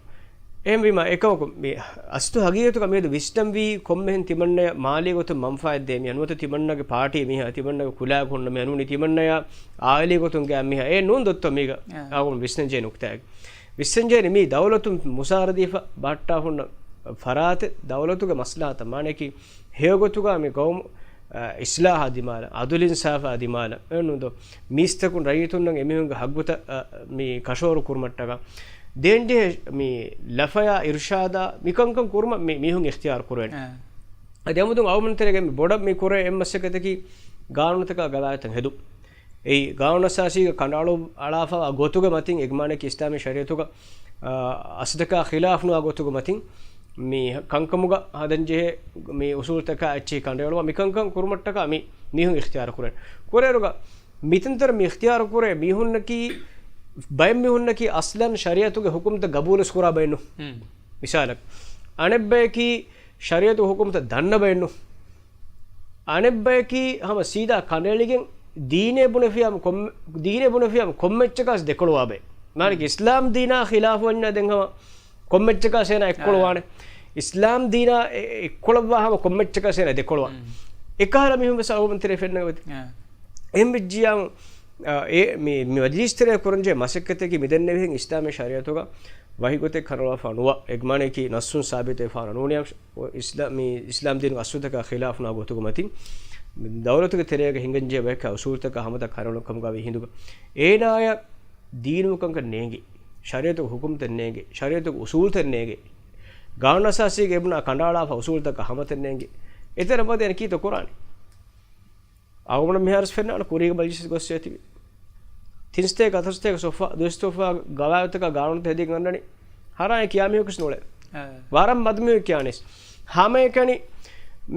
އެހެންވީމަ، އެކަމަކު މި އަސްތު ހަގީގަތުގަ މިއަދު ވިސްނަންވީ ކޮންމެހެން ތިމަންނަޔަށް މާލީ ގޮތުން މަންފާއެއް ދޭ މީހާ ނުވަތަ ތިމަންނަގެ ޕާޓީ މީހާ، ތިމަންނަގެ ކުލާގަ ހުންނަ މީހާ ނޫނީ ތިމަންނަޔާ އާއިލީ ގޮތުން ގާ މީހާ އެ ނޫން ދޮއްތޯ މީގަ. އަ، އަޅުގަނޑު ވިސްނަންޖެހޭ ނުކުތާއެއް. ވިސްނަންޖެހޭނީ މީ ދައުލަތުން މުސާރަ ދީފަ ބަހައްޓާ ހުންނަ ފަރާތެއް ދައުލަތުގެ މަސްލަހަތަށް މާނައަކީ ހެޔޮގޮތުގަ މި ގައުމު، އަ، އިސްލާހާ ދިމާލަށް، އަދުލިންސާފާ ދިމާލަށް، އެހެންނޫންތޯ؟ މީސްތަކުން ރައްޔިތުންނަށް އެމީހުންގެ ހައްގުތައް، އަ، މި ކަށަވަރު ކުރުމަށްޓަކާ ދޭންޖެހޭ މި ލަފަޔާ އިރުޝާދާ މިކަންކަން ކުރުމަށް މި މީހުން އިޚްތިޔާރު ކުރެވޭނެ. އަ، އަދި އަމުދުން އަޅުގަނޑު ތެރޭގަ މި ބޮޑަށް މި ކުރޭ އެއް މަސައްކަތަކީ ގާނޫނުތަކާ ގަވާއިދުތައް ހެދުން. އެއީ، ގާނޫނުއަސާސީގެ ކަނޑައަޅު، އަޅާފައިވާ ގޮތުގެ މަތިން، އެގެ މާނައަކީ އިސްލާމީ ޝަރީއަތުގަ، އާ، އަސްލުތަކާ ޚިލާފުނުވާ ގޮތުގެ މަތިން މި ކަންކަމުގަ ހަދަންޖެހޭ މި އުސޫލުތަކާ އެއްޗެހި ކަނޑައެޅުމަށް މިކަންކަން ކުރުމަށްޓަކާ މި މީހުން އިޚްތިޔާރު ކުރޭ. ކުރޭއިރުގަ މިތަންތަނަށް މި އިޚްތިޔާރު ކުރޭ މީހުންނަކީ ބައެއް މީހުންނަކީ އަސްލަން ޝަރީއަތުގެ ހުކުމްތައް ގަބޫލުވެސް ކުރާ ބައެއް ނޫން. މިސާލަކަށް، އަނެއްބަޔަކީ ޝަރީއަތުގެ ހުކުމްތައް ދަންނަ ބައެއް ނޫން. އަނެއްބަޔަކީ ހަމަ ސީދާ ކަނޑައެޅިގެން ދީނޭ ބުނެފިޔާ ކޮން-، ދީނޭ ބުނެފިޔާ ކޮންމެއްޗަކާސް ދެކޮޅުވާ ބައެއް. މާނައަކީ އިސްލާމް ދީނާ ޚިލާފު ވަންޏާ ދެން ހަމަ ކޮންމެއްޗަކާސް އޭނާ އެއްކޮޅުވާނެ. އިސްލާމް ދީނާ އެ-، އެއްކޮޅަށްވާ ހަމަ ކޮންމެއްޗަކާސް އޭނާ ދެކޮޅުވާ. އެކަހަލަ މީހުން ވެސް އަޅުގަނޑު ތެރޭ ފެންނަ ގޮތެއް. އެހެން ވެއްޖިޔާ، އާ، އެ މި، މި މަޖިލީސް ތެރޭ ކުރަންޖެހޭ މަސައްކަތަކީ މިދެންނެވިހެން އިސްލާމީ ޝަރީއަތުގަ ވަހި ގޮތެއް ކަނޑައަޅާފަ ނުވާ، އެގްމާނަކީ ނައްސުން ސާބިތުވެފަ ނޫނިޔާ، އިސްލާ-، މި އިސްލާމް ދީނުގެ އަސްލުތަކާ ޚިލާފުނާ ގޮތުގެ މަތިން ދައުލަތުގެ ތެރޭގަ ހިނގަންޖެހޭ ބަޔަކާ އުސޫލުތަކާ ހަމަތައް ކަނޑައެޅުން ކަމުގައި ހިނދުގަ އޭނާޔަށް ދީނު ކަންކަން ނޭނގެ، ޝަރީއަތުގެ ހުކުމްތައް ނޭނގެ، ޝަރީއަތުގެ އުސޫލުތައް ނޭނގެ، ގާނޫނު އަސާސީގެ އެބުނާ ކަނޑައަޅާފަ އުސޫލުތަކާ ހަމަތައް ނޭނގެ، އެތެރެ މަދެ އޭނަ ކީތޯ ކުރާނީ؟ އަޅުގަނޑަށް މިހާރުވެސް ފެންނާނެ ކުރީގެ މަޖިލިސް ގޮސް ތިބި. ތިން ސަތޭކަ ހަތަރު ސަތޭކަ ސޮފާ، ދުވެސް ސޮފާ ގަވާއިދުތަކާ ގާނޫނުތައް ހެދިގެން އަންނަނީ. ހަރާއެއް ކިޔާ މީހަކުސް ނޫޅޭ. އާ. ވަރަށް މަދު މީހަކު ކިޔާނީސް. ހަމައެކަނި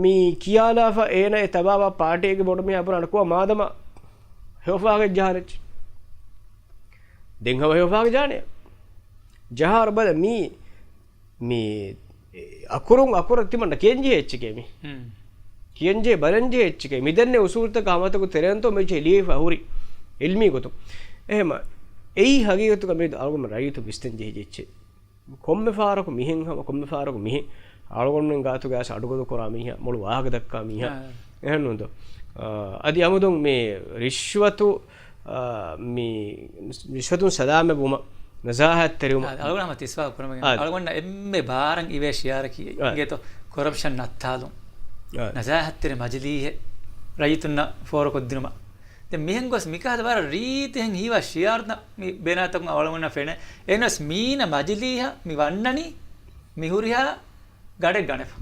މި ކިޔާލާފަ އޭނަ އެ ތަބާވާ ޕާޓީގެ ބޮޑު މީހާ ބުނާނެ ކޮ މާދަމާ ހެޔޮފާގެ ޖަހާލެއްޗި. ދެން ހަމަ ހެޔޮފާގެ ޖާނެ. ޖަހާރު ބަލަ މީ މި އެ، އަކުރުން އަކުރަށް ތިމަންނަ ކިޔަންޖެހޭ އެއްޗެކޭ މި. ހުން. ކިޔަންޖެހޭ ބަލަންޖެހޭ އެއްޗެކޭ. މި ދެންނެ އުސޫލުތަކަށް ހަމަތަކު ތެރެއަންތޯ މެޖެ ލިޔެފަ ހުރި އިލްމީ ގޮތުން. އެހެމަ، އެއީ ހަގީގަތުގަ މި އަޅުގަނޑު ރައްޔިތު ވިސްނަން ޖެހިޖެ އެއްޗެއް. ކޮންމެ ފަހަރަކު މިހެން ހަމަ، ކޮންމެ ފަހަރަކު މިހެން. އަޅުގަނޑުމެން ގާތުގައި އަޑުގަދަ ކުރާ މީހާ، މޮޅު ވާހަކަ ދައްކާ މީހާ. އާ. އެހެންނޫންތޯ؟ އާ، އަދި އަމުދުން މި ރިޝްވަތު، އާ، މި ރިޝްވަތުން ސަލާމަތްވުމަށް، ނަޒާހަތްތެރިވުމަށް. އާ، އަޅުގަނޑު ހަމަ ތިސްވާ ކުރަމުގެ އާ. އަޅުގަނޑަށް އެންމެ ބާރަށް އިވޭ ޝިއާރަކީ އާ. އިނގޭތޯ ކޮރަޕްޝަން ނައްތާލުން. އާ. ނަޒާހަތްތެރި މަޖިލީހެއް ރައްޔިތުންނަށް ފޯރުކޮށްދިނުމަށް. ދެން މިހެން ގޮސް މިކަހަލަ ވަރަށް ރީތިހެން ހީވާ ޝިއާރުތައް މި ބޭނާތަކުން އަޅުގަނޑަށް ފެނޭ. އެހެނަސް މީނަ މަޖިލީހަށް މި ވަންނަނީ މި ހުރިހާ ގަޑެއް ގަނެފަ.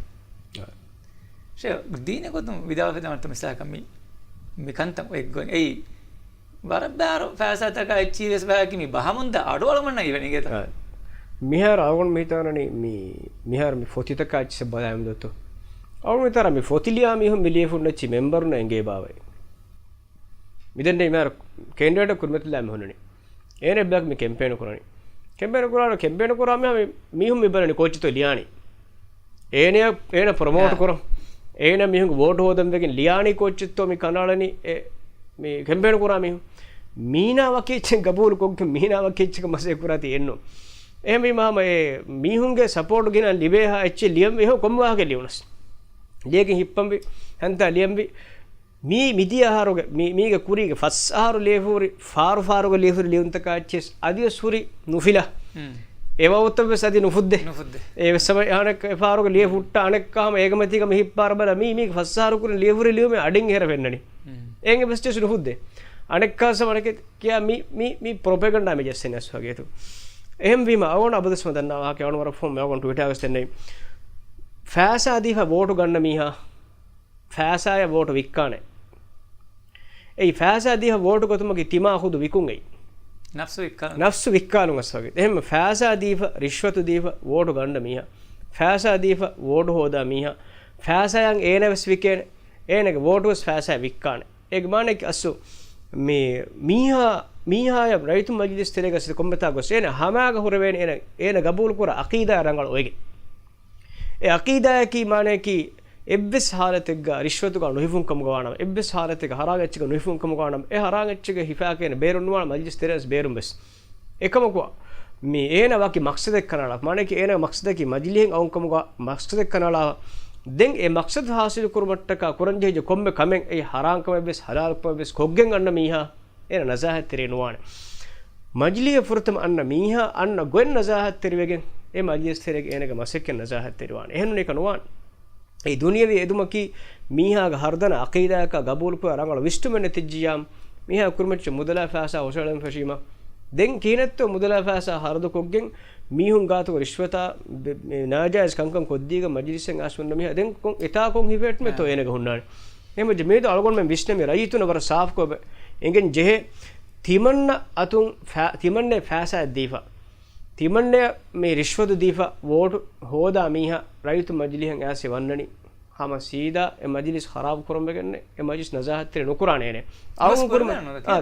ޝޭ، ދީނީ ގޮތުން ވިދާޅުވެފަދަ ވަންތަ މިސާލަކަށް މި، މި ކަންތައް އެއްގޮތް އެއީ ވަރަށް ބާރު ފައިސާތަކާ އެއްޗިހި ވެސް ބަޔަކީ މި ބަހަމުންދާ އަޑު އަޅުގަނޑަށް އިވެނީ ގޭތަ؟ އާ. މިހާރު އަޅުގަނޑު މި ހިތާނަނީ މި، މިހާރު މި ފޮތިތަކާ އެއްޗިސް ބަލާމެދުތޯ. އަޅުގަނޑު މިތާރަ މި ފޮތި ލިޔާ މީހުން މި ލިޔެފުންނައްޗި މެމްބަރުންނަށް އެނގޭ ބާވައި. މިދެންނެ މިހާރު ކެންޑިޑޭޓަށް ކުރިމަތިލާ މި ހުންނަނީ. އޭނަ ބަޔަކު މި ކެމްޕޭނު ކުރަނީ. ކެމްޕޭނު ކުރާނަ، ކެމްޕޭނު ކުރާ މީހާ މި، މީހުން މި ބަލަނީ ކޯއްޗެއްތޯ ލިޔާނީ. އޭނަ، އޭނަ ޕްރޮމޯޓް އާ. ކުރަން. އޭނަ މީހުންގެ ވޯޓް ހޯދަން ވެގެން ލިޔާނީ ކޯއްޗެއްތޯ މި ކަނޑައަޅަނީ އެ، މި ކެމްޕޭނު ކުރާ މީހުން. މީނާ ވަކި އެއްޗެއް ގަބޫލު ކޮށްގެން މީނާ ވަކި އެއްޗަކަށް މަސައްކަތް ކުރާތީ އެއްނު. އެހެންވީމާ ހަމަ އެ މީހުންގެ ސަޕޯޓް ގިނަ ލިބޭހާ އެއްޗެއް ލިޔަންވީ އެހެން ކޮންމެ ވާހަކަ ލިޔުނަސް. ލިޔެގެން ހިއްޕަންވީ، ހަންތާ ލިޔަންވީ. މީ މިދިޔަ އަހަރުގެ، މީ، މީގެ ކުރީގެ ފަސް އަހަރު ލިޔެފަ ހުރި، ފާރު ފާރުގެ ލިޔެފަ ހުރި ލިޔުންތަކާ އެއްޗެސް އަދިވެސް ހުރި ނުފިލާ. ހުން. އެ ވަގުތަށް ވެސް އަދި ނުފުއްދޭ. ނުފުއްދޭ. އެ ވެސް ސަމަ އަނެއް އެ ފާރުގެ ލިޔެފަ ހުއްޓާ އަނެއްކާ ހަމަ އޭގެ މަތީގަ މި ހިއްޕާރަ ބަލަ މީ، މީގެ ފަސް އަހަރު ކުރި ލިޔެފަ ހުރި ލިޔުމެއް އަޑިން އެހެރަ ފެންނަނީ. ހުން. އޭގެ ވެސް ޖެސް ނުފުއްދޭ. އަނެއްކާ ސަމަ އަނެކެ ކިޔާ މި، މި، މި ޕްރޮޕެގަންޑާ މި ޖެއްސެން އަސް ވަގޭތު. އެހެންވީމަ އަވަން އަބަދުސް މަ ދަންނާ ވާހަކަ އަވަން ވަރަށް ފޯމް އަވަން ޓްވިޓާގަސް ދެންނެވި. ފައިސާ ދީފަ ވޯޓު ގަންނަ މީހާ ފައިސާޔަށް ވޯޓު ވިއްކާނެ. އެއީ ފައިސާ ދީފަ ވޯޓު ގޮތުމަކީ ތިމާ ޚުދު ވިކުން އެއީ. ނަފްސު ވިއްކާ-، ނަފްސު ވިއްކާލުން އަސް ވަގޭ. އެހެން ފައިސާ ދީފަ، ރިޝްވަތު ދީފަ ވޯޓު ގަންނަ މީހާ، ފައިސާ ދީފަ ވޯޓު ހޯދާ މީހާ، ފައިސާޔަށް އޭނަ ވެސް ވިކޭނެ. އޭނަގެ ވޯޓު ވެސް ފައިސާ ވިއްކާނެ. އޭގެ މާނައަކީ އަސްލު މި މީހާ، މީހާޔަށް ރައްޔިތު މަޖިލިސް ތެރޭގަ ސި ކޮންމެތާ ގޮސް އޭނަ ހަމައިގަ ހުރެވޭނެ އޭނަ، އޭނަ ގަބޫލު ކުރާ އަޤީދާ ރަނގަޅު އޮވެގެން. އެ އަޤީދާއަކީ މާނައަކީ އެއްވެސް ހާލަތެއްގަ ރިޝްވަތުގަ ނުހިފުން ކަމުގަ ވާނަމަ، އެއްވެސް ހާލަތެއްގަ ހަރާމް އެއްޗެއްގަ ނުހިފުން ކަމުގަ ވާނަމަ، އެ ހަރާމް އެއްޗެއްގަ ހިފާކޭނެ ބޭރުން ނުވާނެ މަޖިލިސް ތެރޭ ވެސް ބޭރުން ވެސް. އެކަމަކު މި އޭނަ ވަކި މަޤްޞަދެއް ކަނޑައަޅާ، މާނައަކީ އޭނަ މަޤްޞަދަކީ މަޖިލީހެއް އައުން ކަމުގަ މަޤްޞަދެއް ކަނޑައަޅާ. ދެން އެ މަޤްޞަދު ހާސިލު ކުރުމަށްޓަކާ ކުރަން ޖެހިއްޖެ ކޮންމެ ކަމެއް އެ ހަރާމް ކަމެއް ވެސް ހަލާލު ކަމެއް ވެސް ކޮށްގެން އަންނަ މީހާ އޭނަ ނަޒާހަތްތެރި ނުވާނެ. މަޖިލީހަށް ފުރަތަމަ އަންނަ މީހާ އަންނަ ގޮތް ނަޒާހަތްތެރިވެގެން އެ މަޖިލިސް ތެރޭގެ އޭނަގެ މަސައްކަތް ނަޒާހަތްތެރިވާނެ. އެހެން ނޫނީ ނުވާނެ. އެ ދުނިޔަވީ އެދުމަކީ މީހާގެ ހަރުދަނާ އަޤީދާއަކާ ގަބޫލުކުރާ ރަނގަޅު ވިސްނުމެއް ނެތިއްޖިއްޔާ، މީހާ ކުރިމައްޗަށް މުދަލާ ފައިސާ ހުށައެޅެން ފެށީމަ، ދެން ކިހިނެއްތޯ މުދަލާ ފައިސާ ހަރަދުކޮށްގެން މީހުން ގާތުގަ ރިޝްވަތާ ބެ-، މެ-، ނާޖާއިޒް ކަންކަން ކޮށްދީގެން މަޖިލިސްއެއް އައިސް ހުންނަ މީހާ ދެން ކޮން އެތާ ކޮން ހިފޭޓުމެއްތޯ އޭނަގެ ހުންނާނެ. އެހެންވެއްޖެ މިއަދު އަޅުގަނޑުމެން ވިސްނަމި ރައްޔިތުންނަށް ވަރަށް ސާފުކޮށް އެނގެން ޖެހޭ، ތިމަންނަ އަތުން ފަ-، ތިމަންނައަށް ފައިސާއެއް ދީފަ، ތިމަންނައަށް މި ރިޝްވަތު ދީފަ ވޯޓު ހޯދާ މީހާ ރައްޔިތު މަޖިލީހަށް އައިސް ވަންނަނީ. ހަމަ ސީދާ އެ މަޖިލިސް ޚަރާބު ކުރަން ވެގެންނެއް، އެ މަޖިލިސް ނަޒާހަތްތެރި ނުކުރާނެ އޭނެ. އަޅުން ކުރިމަ-، އާ،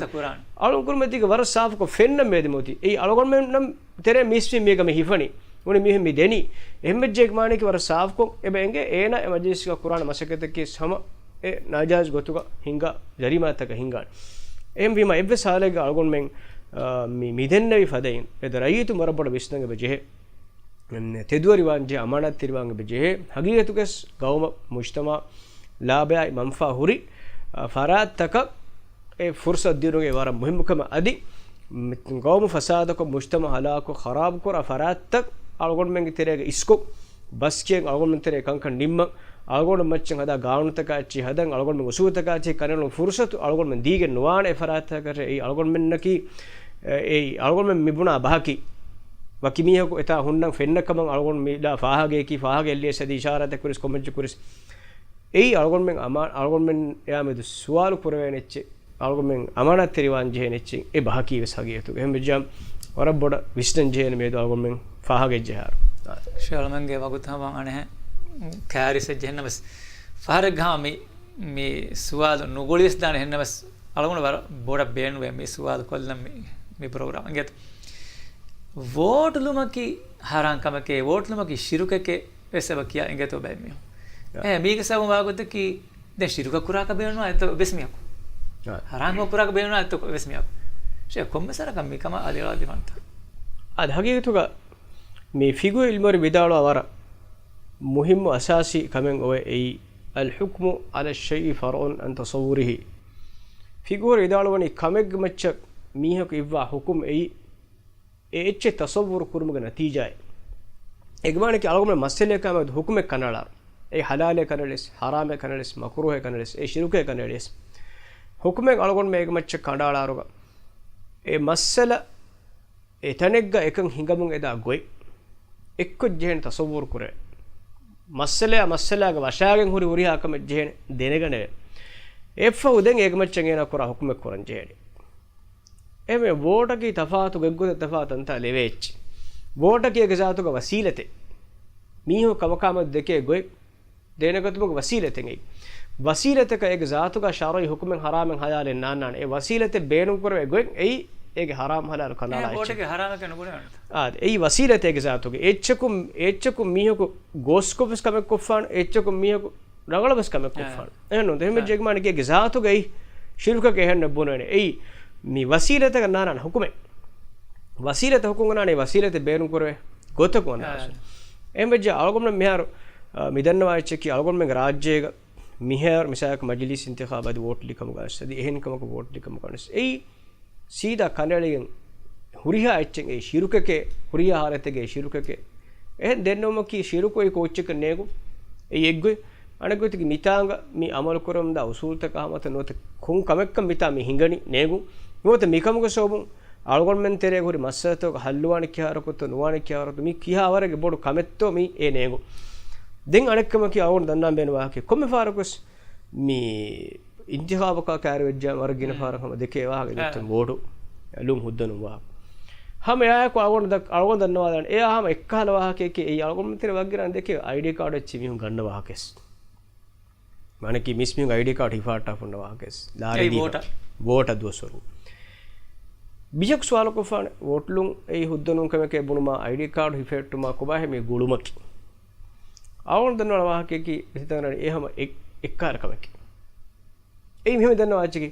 އަޅުން ކުރިމަތީގަ ވަރަށް ސާފުކޮށް ފެންނަން މިއަދު މިއޮތީ. އެއީ އަޅުގަނޑުމެންނަށް ތެރޭ މީސްވީ މީގަ މި ހިފަނީ. އުނި މީހުން މި ދެނީ. އެހެންވެއްޖެ މާނައަކީ ވަރަށް ސާފުކޮށް އެބަ އެނގޭ އޭނަ އެ މަޖިލިސްގަ ކުރާނެ މަސައްކަތަކީ ހަމަ އެ ނާޖާއިޒް ގޮތުގަ ހިންގާ ޖަރީމާތަކަށް ހިންގާނެ. އެހެންވީމަ އެއްވެސް ހާލެއްގަ އަޅުގަނޑުމެން، އާ، މި، މި ދެންނެވި ފަދައިން އެދަ ރައްޔިތުން ވަރަށް ބޮޑަށް ވިސްނަން އެބަ ޖެހޭ. ތެދުވެރިވާން ޖެހޭ، އަމާނާތްތެރިވާން އެބަ ޖެހޭ. ހަގީގަތުގަސް ގައުމަށް މުޖްތަމަޢަށް ލާބަޔާއި މަންފާ ހުރި، އަ، ފަރާތްތަކަށް އެ ފުރުޞަތު ދިނުގެ ވަރަށް މުހިއްމު ކަމަށް އަދި، މި، ގައުމު ފަސާދަކޮށް، މުޖްތަމަޢު ހަލާކު ޚަރާބުކުރާ ފަރާތްތައް އަޅުގަނޑުމެންގެ ތެރޭގަ އިސްކޮށް، ބަސްކިޔަން އަޅުގަނޑުމެން ތެރޭ ކަންކަން ނިންމަން، އަޅުގަނޑު މައްޗަށް ހަދާ ގާނޫނުތަކާ އެއްޗިހި ހަދަން، އަޅުގަނޑުމެން އުސޫލުތަކާ އެއްޗިހި ކަނެލުން ފުރުޞަތު އަޅުގަނޑުމެން ދީގެން ނުވާނެ އެ ފަރާތްތަކަށެއް. އެއީ އަޅުގަނޑުމެންނަކީ، އެ، އެއީ އަޅުގަނޑުމެން މި ބުނާ ބަހަކީ. ވަކި މީހަކު އެތާ ހުންނަން ފެންނަ ކަމަށް އަޅުގަނޑު މި ލާ ފާހަގައެއް ލިޔަސް އަދި އިޝާރާތެއް ކުރިސް ކޮމެންޓް ކުރިސް. އެއީ އަޅުގަނޑުމެން އަމާ-، އަޅުގަނޑުމެން އެއާ މެދު ސުވާލު ކުރެވޭނެ އެއްޗެއް. އަޅުގަނޑުމެން އަމާނާތްތެރިވާން ޖެހޭނެ އެއްޗެއް އެ ބަހަކީ ވެސް ހަގީގަތުގަ. އެހެންވެއްޖާ ވަރަށް ބޮޑަށް ވިސްނަން ޖެހޭނެ މިއަދު އަޅުގަނޑުމެން ފާހަގައެއް ޖަހާރު. ޝޭޚް އަޅުމެންގެ ވަގުތު ހަމަ އަނެއް ކާރިސް ޖެހެންނަ ވެސް ފަހަރެއްގަ ހަމަ މި، މި ސުވާލު ނުގުޅިވެސް ދާނެ. އެހެންނަމަވެސް އަޅުގަނޑު ވަރަށް ބޮޑަށް ބޭނުންވޭ މި ސުވާލު ކޮށްލަން މި، މި ޕްރޮގްރާމް. އިނގޭތަ؟ ވޯޓުލުމަކީ ހަރާން ކަމެކޭ، ވޯޓުލުމަކީ ޝިރުކެކޭ، ވެސް އެބަ ކިޔާ އިނގޭތޯ ބައެއް މީހުން. އެ، މީގެ ސަބަބުން ވާގޮތަކީ، ދެން ޝިރުކަށް ކުރާކަށް ބޭނުންވާ އެއްތޯ ވެސް މީހަކު. ހަރާމްކަން ކުރާކަށް ބޭނުންވާ އެއްތޯ ވެސް މީހަކު. ޝޭ، ކޮންމެ ސަރަކަށް މިކަމަށް އަލިއަޅާދިފާންތަ؟ އަދި ހަގީގަތުގަ މި ފިގު އިލްމުވެރި ވިދާޅުވާ ވަރަށް މުހިއްމު އަސާސީ ކަމެއް އޮވެ އެއީ، الحكم على الشيء فرع عن تصوره. ފިގުވެރި ވިދާޅުވަނީ ކަމެއްގެ މައްޗަށް މީހަކު އިއްވާ ހުކުމް އެއީ، އެ އެއްޗެއް ތަޞައްވުރު ކުރުމުގެ ނަތީޖާއެއް. އޭގެ މާނައަކީ އަޅުގަނޑުމެން މައްސަލައެއް ކަމަށް ހުކުމެއް ކަނޑައަޅާ. އެ ޙަލާލޭ ކަނޑައެޅިޔަސް، ޙަރާމޭ ކަނޑައެޅިޔަސް، މަކުރޫހޭ ކަނޑައެޅިޔަސް، ހުކުމެއް އަޅުގަނޑުމެން އޭގެ މައްޗަށް ކަނޑައަޅާއިރުގަ، އެ މައްސަލަ އެތަނެއްގަ އެކަން ހިނގަމުން އެދާ ގޮތް އެއްކޮށް ޖެހޭނެ ތަޞައްވުރު ކުރެވޭ. މައްސަލަޔާ މައްސަލާގެ ވަށާގެން ހުރި ހުރިހާ ކަމެއް ޖެހޭނެ ދެނެގަނެވޭ. އެއަށްފަހު ދެން އޭގެ މައްޗަށް އޭނާ ކުރާ ހުކުމެއް ކުރަން ޖެހޭނެ. އެހެންވެ، ވޯޓަކީ ތަފާތު ގޮތްގޮތަށް ތަފާތު ތަންތާ ލެވޭ އެއްޗެއް. ވޯޓަކީ އޭގެ ޒާތުގަ ވަސީލަތެއް. މީހުން ކަމަކާމެދު ދެކޭ ގޮތް ދެނެގަތުމުގެ ވަސީލަތެއް އެއީ. ވަސީލަތަކަށް އޭގެ ޒާތުގަ ޝަރުޢީ ހުކުމެއް ހަރާމެއް ހަލާލެއް ނާންނާނެ. އެ ވަސީލަތެއް ބޭނުންކުރެވޭ ގޮތް އެއީ އޭގެ ހަރާމް ހަލާލު ކަނޑައަޅާ އެއްޗެއް. ވޯޓެއްގެ ހަރާމަކަށް ނުބުނެވޭނެ. އާ، އެއީ ވަސީލަތެއް އޭގެ ޒާތުގަ. އެއްޗަކުން، އެއްޗަކުން މީހަކު ގޯސްކޮށްވެސް ކަމެއް ކޮށްފާނެ، އެއްޗަކުން މީހަކު ރަނގަޅަށް ވެސް ކަމެއް އާ. ކޮށްފާނެ. އެހެންނޫން. އެހެން ވެއްޖެ އާ. އޭގެ މާނައަކީ އޭގެ ޒާތުގައި ޝިރުކަކަށް އެހެން ނުބުނެވޭނެ. އެއީ މި ވަސީލަތަކަށް ނާންނާނެ ހުކުމެއް. ވަސީލަތަށް ހުކުމް ނާންނާނީ ވަސީލަތެއް ބޭނުން ކުރެވޭ ގޮތަކުން އަންނާނެ. އާ. އެހެން ވެއްޖެ އަޅުގަނޑުމެން މިހާރު، އާ، މި ދަންނަވާ އެއްޗަކީ އަޅުގަނޑުމެންގެ ރާއްޖޭގަ މިހާރު މިސާލަކަށް މަޖިލީސް އިންތިޚާބު އަދި ވޯޓް ލިކަމުގަ ވެސް އަދި އެހެން ކަމަކު ވޯޓް ލިކަމުގަ ވެސް އެއީ ސީދާ ކަނޑައެޅިގެން ހުރިހާ އެއްޗެއް އެއީ ޝިރުކެކޭ، ހުރިހާ ޙާލަތެއްގައި ޝިރުކެކޭ. އެހެން ދެންނެވުމަކީ ޝިރުކު އެއީ ކޯއްޗެއްކަން ނޭނގު. އެއީ އެއްގޮތް. އަނެއްގޮތަކީ މިތާނގަ މި ޢަމަލު ކުރަމުންދާ އުޞޫލުތަކާ ހަމަތަ ނުވަތަ ކޮން ކަމެއްކަން މިތާ މި ހިނގަނީ ނޭނގު. ނުވަތަ މިކަމުގެ ސަބަބުން އަޅުގަނޑުމެން ތެރޭގަ ހުރި މައްސަލަތަކުގަ ޙައްލުވާނެ ކިހާ ވަރަކަށްތޯ ނުވާނެ ކިހާ ވަރަކަށްތޯ މި ކިހާ ވަރެއްގެ ބޮޑު ކަމެއްތޯ މި އެ ނޭނގު. ދެން އަނެއްކަމަކީ އަޅުގަނޑު ދަންނާން ބޭނުން ވާހަކަ ކޮންމެ ފަހަރަކުވެސް މި އިންތިޚާބަކާ ކައިރިވެއްޖާ ވަރަށް ގިނަ މް. ފަހަރަށް ހަމަ ދެކޭ ވާހަކަ އާ. އެއްގޮތަށް ވޯޓު ލުން ހުއްދަ ނުވާ. ހަމަ އެއާއެކު އަޅުގަނޑު ދަ-، އަޅުގަނޑު ދަންނަވާލާނެ. އެއާ ހަމަ އެއްކަހަލަ ވާހަކައެކޭ އެއީ އަޅުގަނޑުމެން ތެރޭ ވައްގިރާން ދެކޭ އައިޑީ ކާޑު އެއްޗެއް މީހުން ގަންނަ ވާހަކަވެސް. މާނައަކީ މީސްމީހުން އައިޑީ ކާޑު ހިފާއްޓާފަ ހުންނަ ވާހަކަވެސް. ލާރި އެއީ ދީފަ. ވޯޓަށް. ވޯޓަށް ދުވަސްވަރު. މީހަކު ސުވާލުކޮށްފާނެ، ވޯޓު ލުން އެއީ ހުއްދަ ނޫން ކަމެކޭ ބުނުމާ އައިޑީ ކާޑު ހިފެހެއްޓުމާ ކޮބާހޭ މި ގުޅުމަކީ؟ އަޅުގަނޑު ދަންނަވާ ވާހަކައަކީ މިތަނަށް އެ ހަމަ އެ-، އެއްކަހަލަ ކަމެކޭ. އެއީ މިހެން ދަންނަވާ އެއްޗަކީ.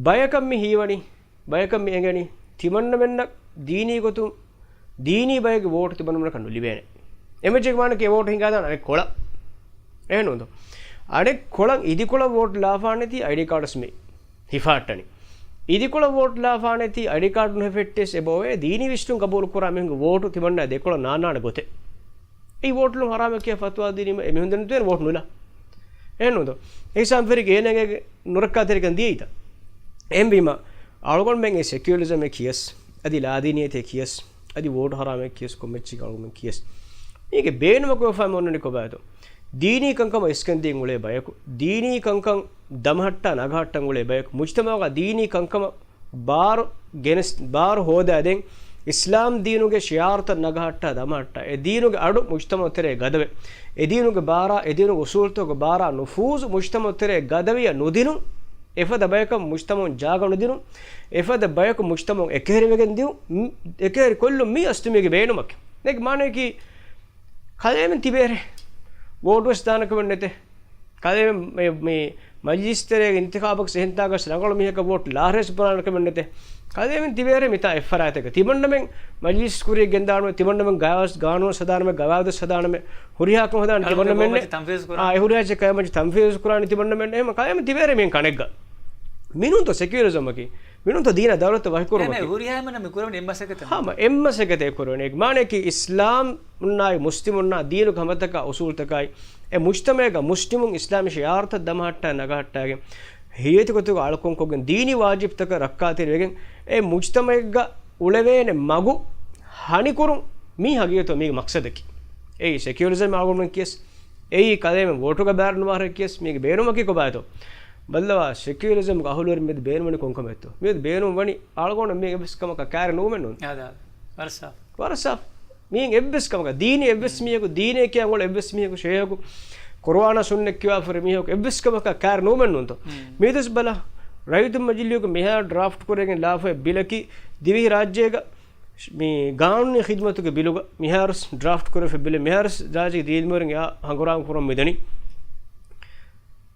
ބަޔަކަށް މި ހީވަނީ، ބަޔަކަށް މި އެނގެނީ، ތިމަންނަމެންނަށް ދީނީ ގޮތުން، ދީނީ ބައެއްގެ ވޯޓު ތިމަންނަމެންނަކަށް ނުލިބޭނެ. އެމެޖެއް ވާނެކޭ ވޯޓު ހިނގާދާނެ އަނެއް ކޮޅަށް. އެހެންނޫންތޯ؟ އަނެއް ކޮޅަށް އިދިކޮޅަށް ވޯޓު ލާފާނެތީ އައިޑީ ކާޑުސް މި ހިފާއްޓަނީ. އިދިކޮޅަށް ވޯޓު ލާފާނެތީ އައިޑީ ކާޑު ނުހިފެއްޓިޔަސް އެބައޮވޭ ދީނީ ވިސްނުން ގަބޫލު ކުރާ މީހުންގެ ވޯޓު ތިމަންނަ ދެކޮޅަށް ނާންނާނެ ގޮތެއް. އެއީ ވޯޓު ލުން ހަރާމެކޭ ފަތުވާ ދިނީމަ އެމީހުން ދެން ނުދޭނެ ވޯޓު ނުލާ. އެހެންނޫންތޯ؟ އެހިސާބުން ފެރިގެން އޭނާގެ ނުރައްކާތެރިކަން ދިޔައީތަ؟ އެހެންވީމަ، އަޅުގަނޑުމެން އެ ސެކިއުލަރިޒަމެއް ކިޔަސް، އަދި ލާދީނިއްޔަތޭ ކިޔަސް، އަދި ވޯޓު ހަރާމޭ ކިޔަސް ކޮންމެއްޗެއް އަޅުގަނޑުމެން ކިޔަސް. މީގެ ބޭނުމަކު ވެފައި އޮންނަނީ ކޮބާތޯ؟ ދީނީ ކަންކަމަށް އިސްކަން ދީން އުޅޭ ބަޔަކު، ދީނީ ކަންކަން ދަމަހައްޓާ ނަގަހައްޓަން އުޅޭ ބަޔަކު، މުޖްތަމަޢުގަ ދީނީ ކަންކަމަށް ބާރު ގެނެސް، ބާރު ހޯދާދޭން، އިސްލާމް ދީނުގެ ޝިޢާރުތައް ނަގަހައްޓާ ދަމަހައްޓާ، އެ ދީނުގެ އަޑު މުޖްތަމަޢު ތެރޭ ގަދަވެ، އެ ދީނުގެ ބާރާ، އެ ދީނުގެ އުޞޫލުތަކުގެ ބާރާ ނުފޫޒު މުޖްތަމަޢު ތެރޭ ގަދަވިޔަ ނުދިނުން، އެފަދަ ބަޔަކަށް މުޖްތަމަޢުން ޖާގަ ނުދިނުން، އެފަދަ ބަޔަކު މުޖްތަމަޢުން އެކަހެރިވެގެން ދިޔުން، އެކަހެރި ކޮށްލުން މީ އަސްލު މީގެ ބޭނުމަކީ. އޭގެ މާނައަކީ، ކަލޭމެން ތިބޭރޭ، ވޯޓުވެސް ދާނެ ކަމެއް ނެތޭ. ކަލޭމެން މި، މި މަޖިލީސް ތެރޭގެ އިންތިޚާބަކަށް އެހެންތާކަށް ރަނގަޅު މީހަކަށް ވޯޓު ލާހަރޭސް ބުނާނެ ކަމެއް ނެތޭ. ކަލޭމެން ތިބޭރޭ މިތާ އެއްފަރާތެއްގަ. ތިމަންނަމެން މަޖިލީސް ކުރިއަށް ގެންދާނަމޭ، ތިމަންނަމެން ގާ-، ގާނޫނު ހަދާނަމޭ، ގަވާއިދު ހަދާނަމޭ، ހުރިހާ ކަން ހަދާނެ ތިމަންނަމެންނޭ. އާ، އެ ހުރިހާ ކަމެއް ތަންފީޒު ކުރާނެ ތިމަންނަމެން. އެހެން ކަލޭމެން ތިބޭރޭ މިހެން ކަނެއްގަ. މިނޫންތޯ ސެކިއުލަރިޒަމަކީ؟ މިނޫންތޯ ދީނާ ދައުލަތަށް ވަކިކުރުމަކީ؟ ހުރިހާ އެމީހުންނަށް މި ކުރެވެނީ އެއް މަސައްކަތެއް. ހަމަ އެއް މަސައްކަތެއް ކުރެވެނީ. މާނައަކީ އިސްލާމް އޮންނާއި މުސްލިމުންނާ ދީނުގެ ހަމަތަކާ އުސޫލުތަކާއި، އެ މުޖްތަމަޢެއްގަ މުސްލިމުން އިސްލާމީ ޝިޢާރުތައް ދަމަހައްޓާ ނަގަހައްޓާގެން، ހެޔޮތި ގޮތުގަ އަޅުކަން ކޮށްގެން ދީނީ ވާޖިބްތަކަށް ރައްކާތެރިވެގެން، އެ މުޖްތަމަޢެއްގަ އުޅެވޭނެ މަގު ހަނިކުރުން މީ ހަގީގަތު މީގެ މަޤްޞަދަކީ. އެއީ ސެކިއުލަރިޒަމް އަޅުގަނޑުމެން ކިޔަސް، އެއީ ކަލޭމެން ވޯޓުގަ ބާރު ނުވާހަރެ ކިޔަސް މީގެ ބޭނުމަކީ ކޮބާތޯ؟ ބައްލަވާ، ސެކިއުލަރިޒަމްގެ އަހުލުވެރިން މިއަދު ބޭނުންވަނީ ކޮންކަމެއްތޯ؟ މިއަދު ބޭނުންވަނީ އަޅުގަނޑު މީ އެއްވެސް ކަމަކަށް ކައިރި ނުވުމެއް ނޫން. އާދާ، ވަރަށް ސާފު. ވަރަށް ސާފު. މީން އެއްވެސް ކަމަކަށް، ދީނީ އެއްވެސް މީހަކު، ދީނޭ ކިޔާ އުޅޭ އެއްވެސް މީހަކު، ޝޭހަކު، ޤުރުއާނާ ސުންނަތް ކިޔާފަ ހުރި މީހަކު އެއްވެސް ކަމަކަށް ކައިރި ނުވުމެއް ނޫންތޯ؟ މީ ދުވަސް ބަލަ، ރައްޔިތުން މަޖިލީހުގެ މިހާރު ޑްރާފްޓް ކުރެވިގެން ލާފައި ބިލަކީ ދިވެހި ރާއްޖޭގަ މި ގާނޫނީ ޚިދުމަތުގެ ބިލުގަ މިހާރުސް ޑްރާފްޓް ކުރެފި ބިލެއް މިހާރުސް ރާއްޖޭގެ ދިވެހި މިހާރު ހަނގުރާމަ ކުރަން މިދަނީ.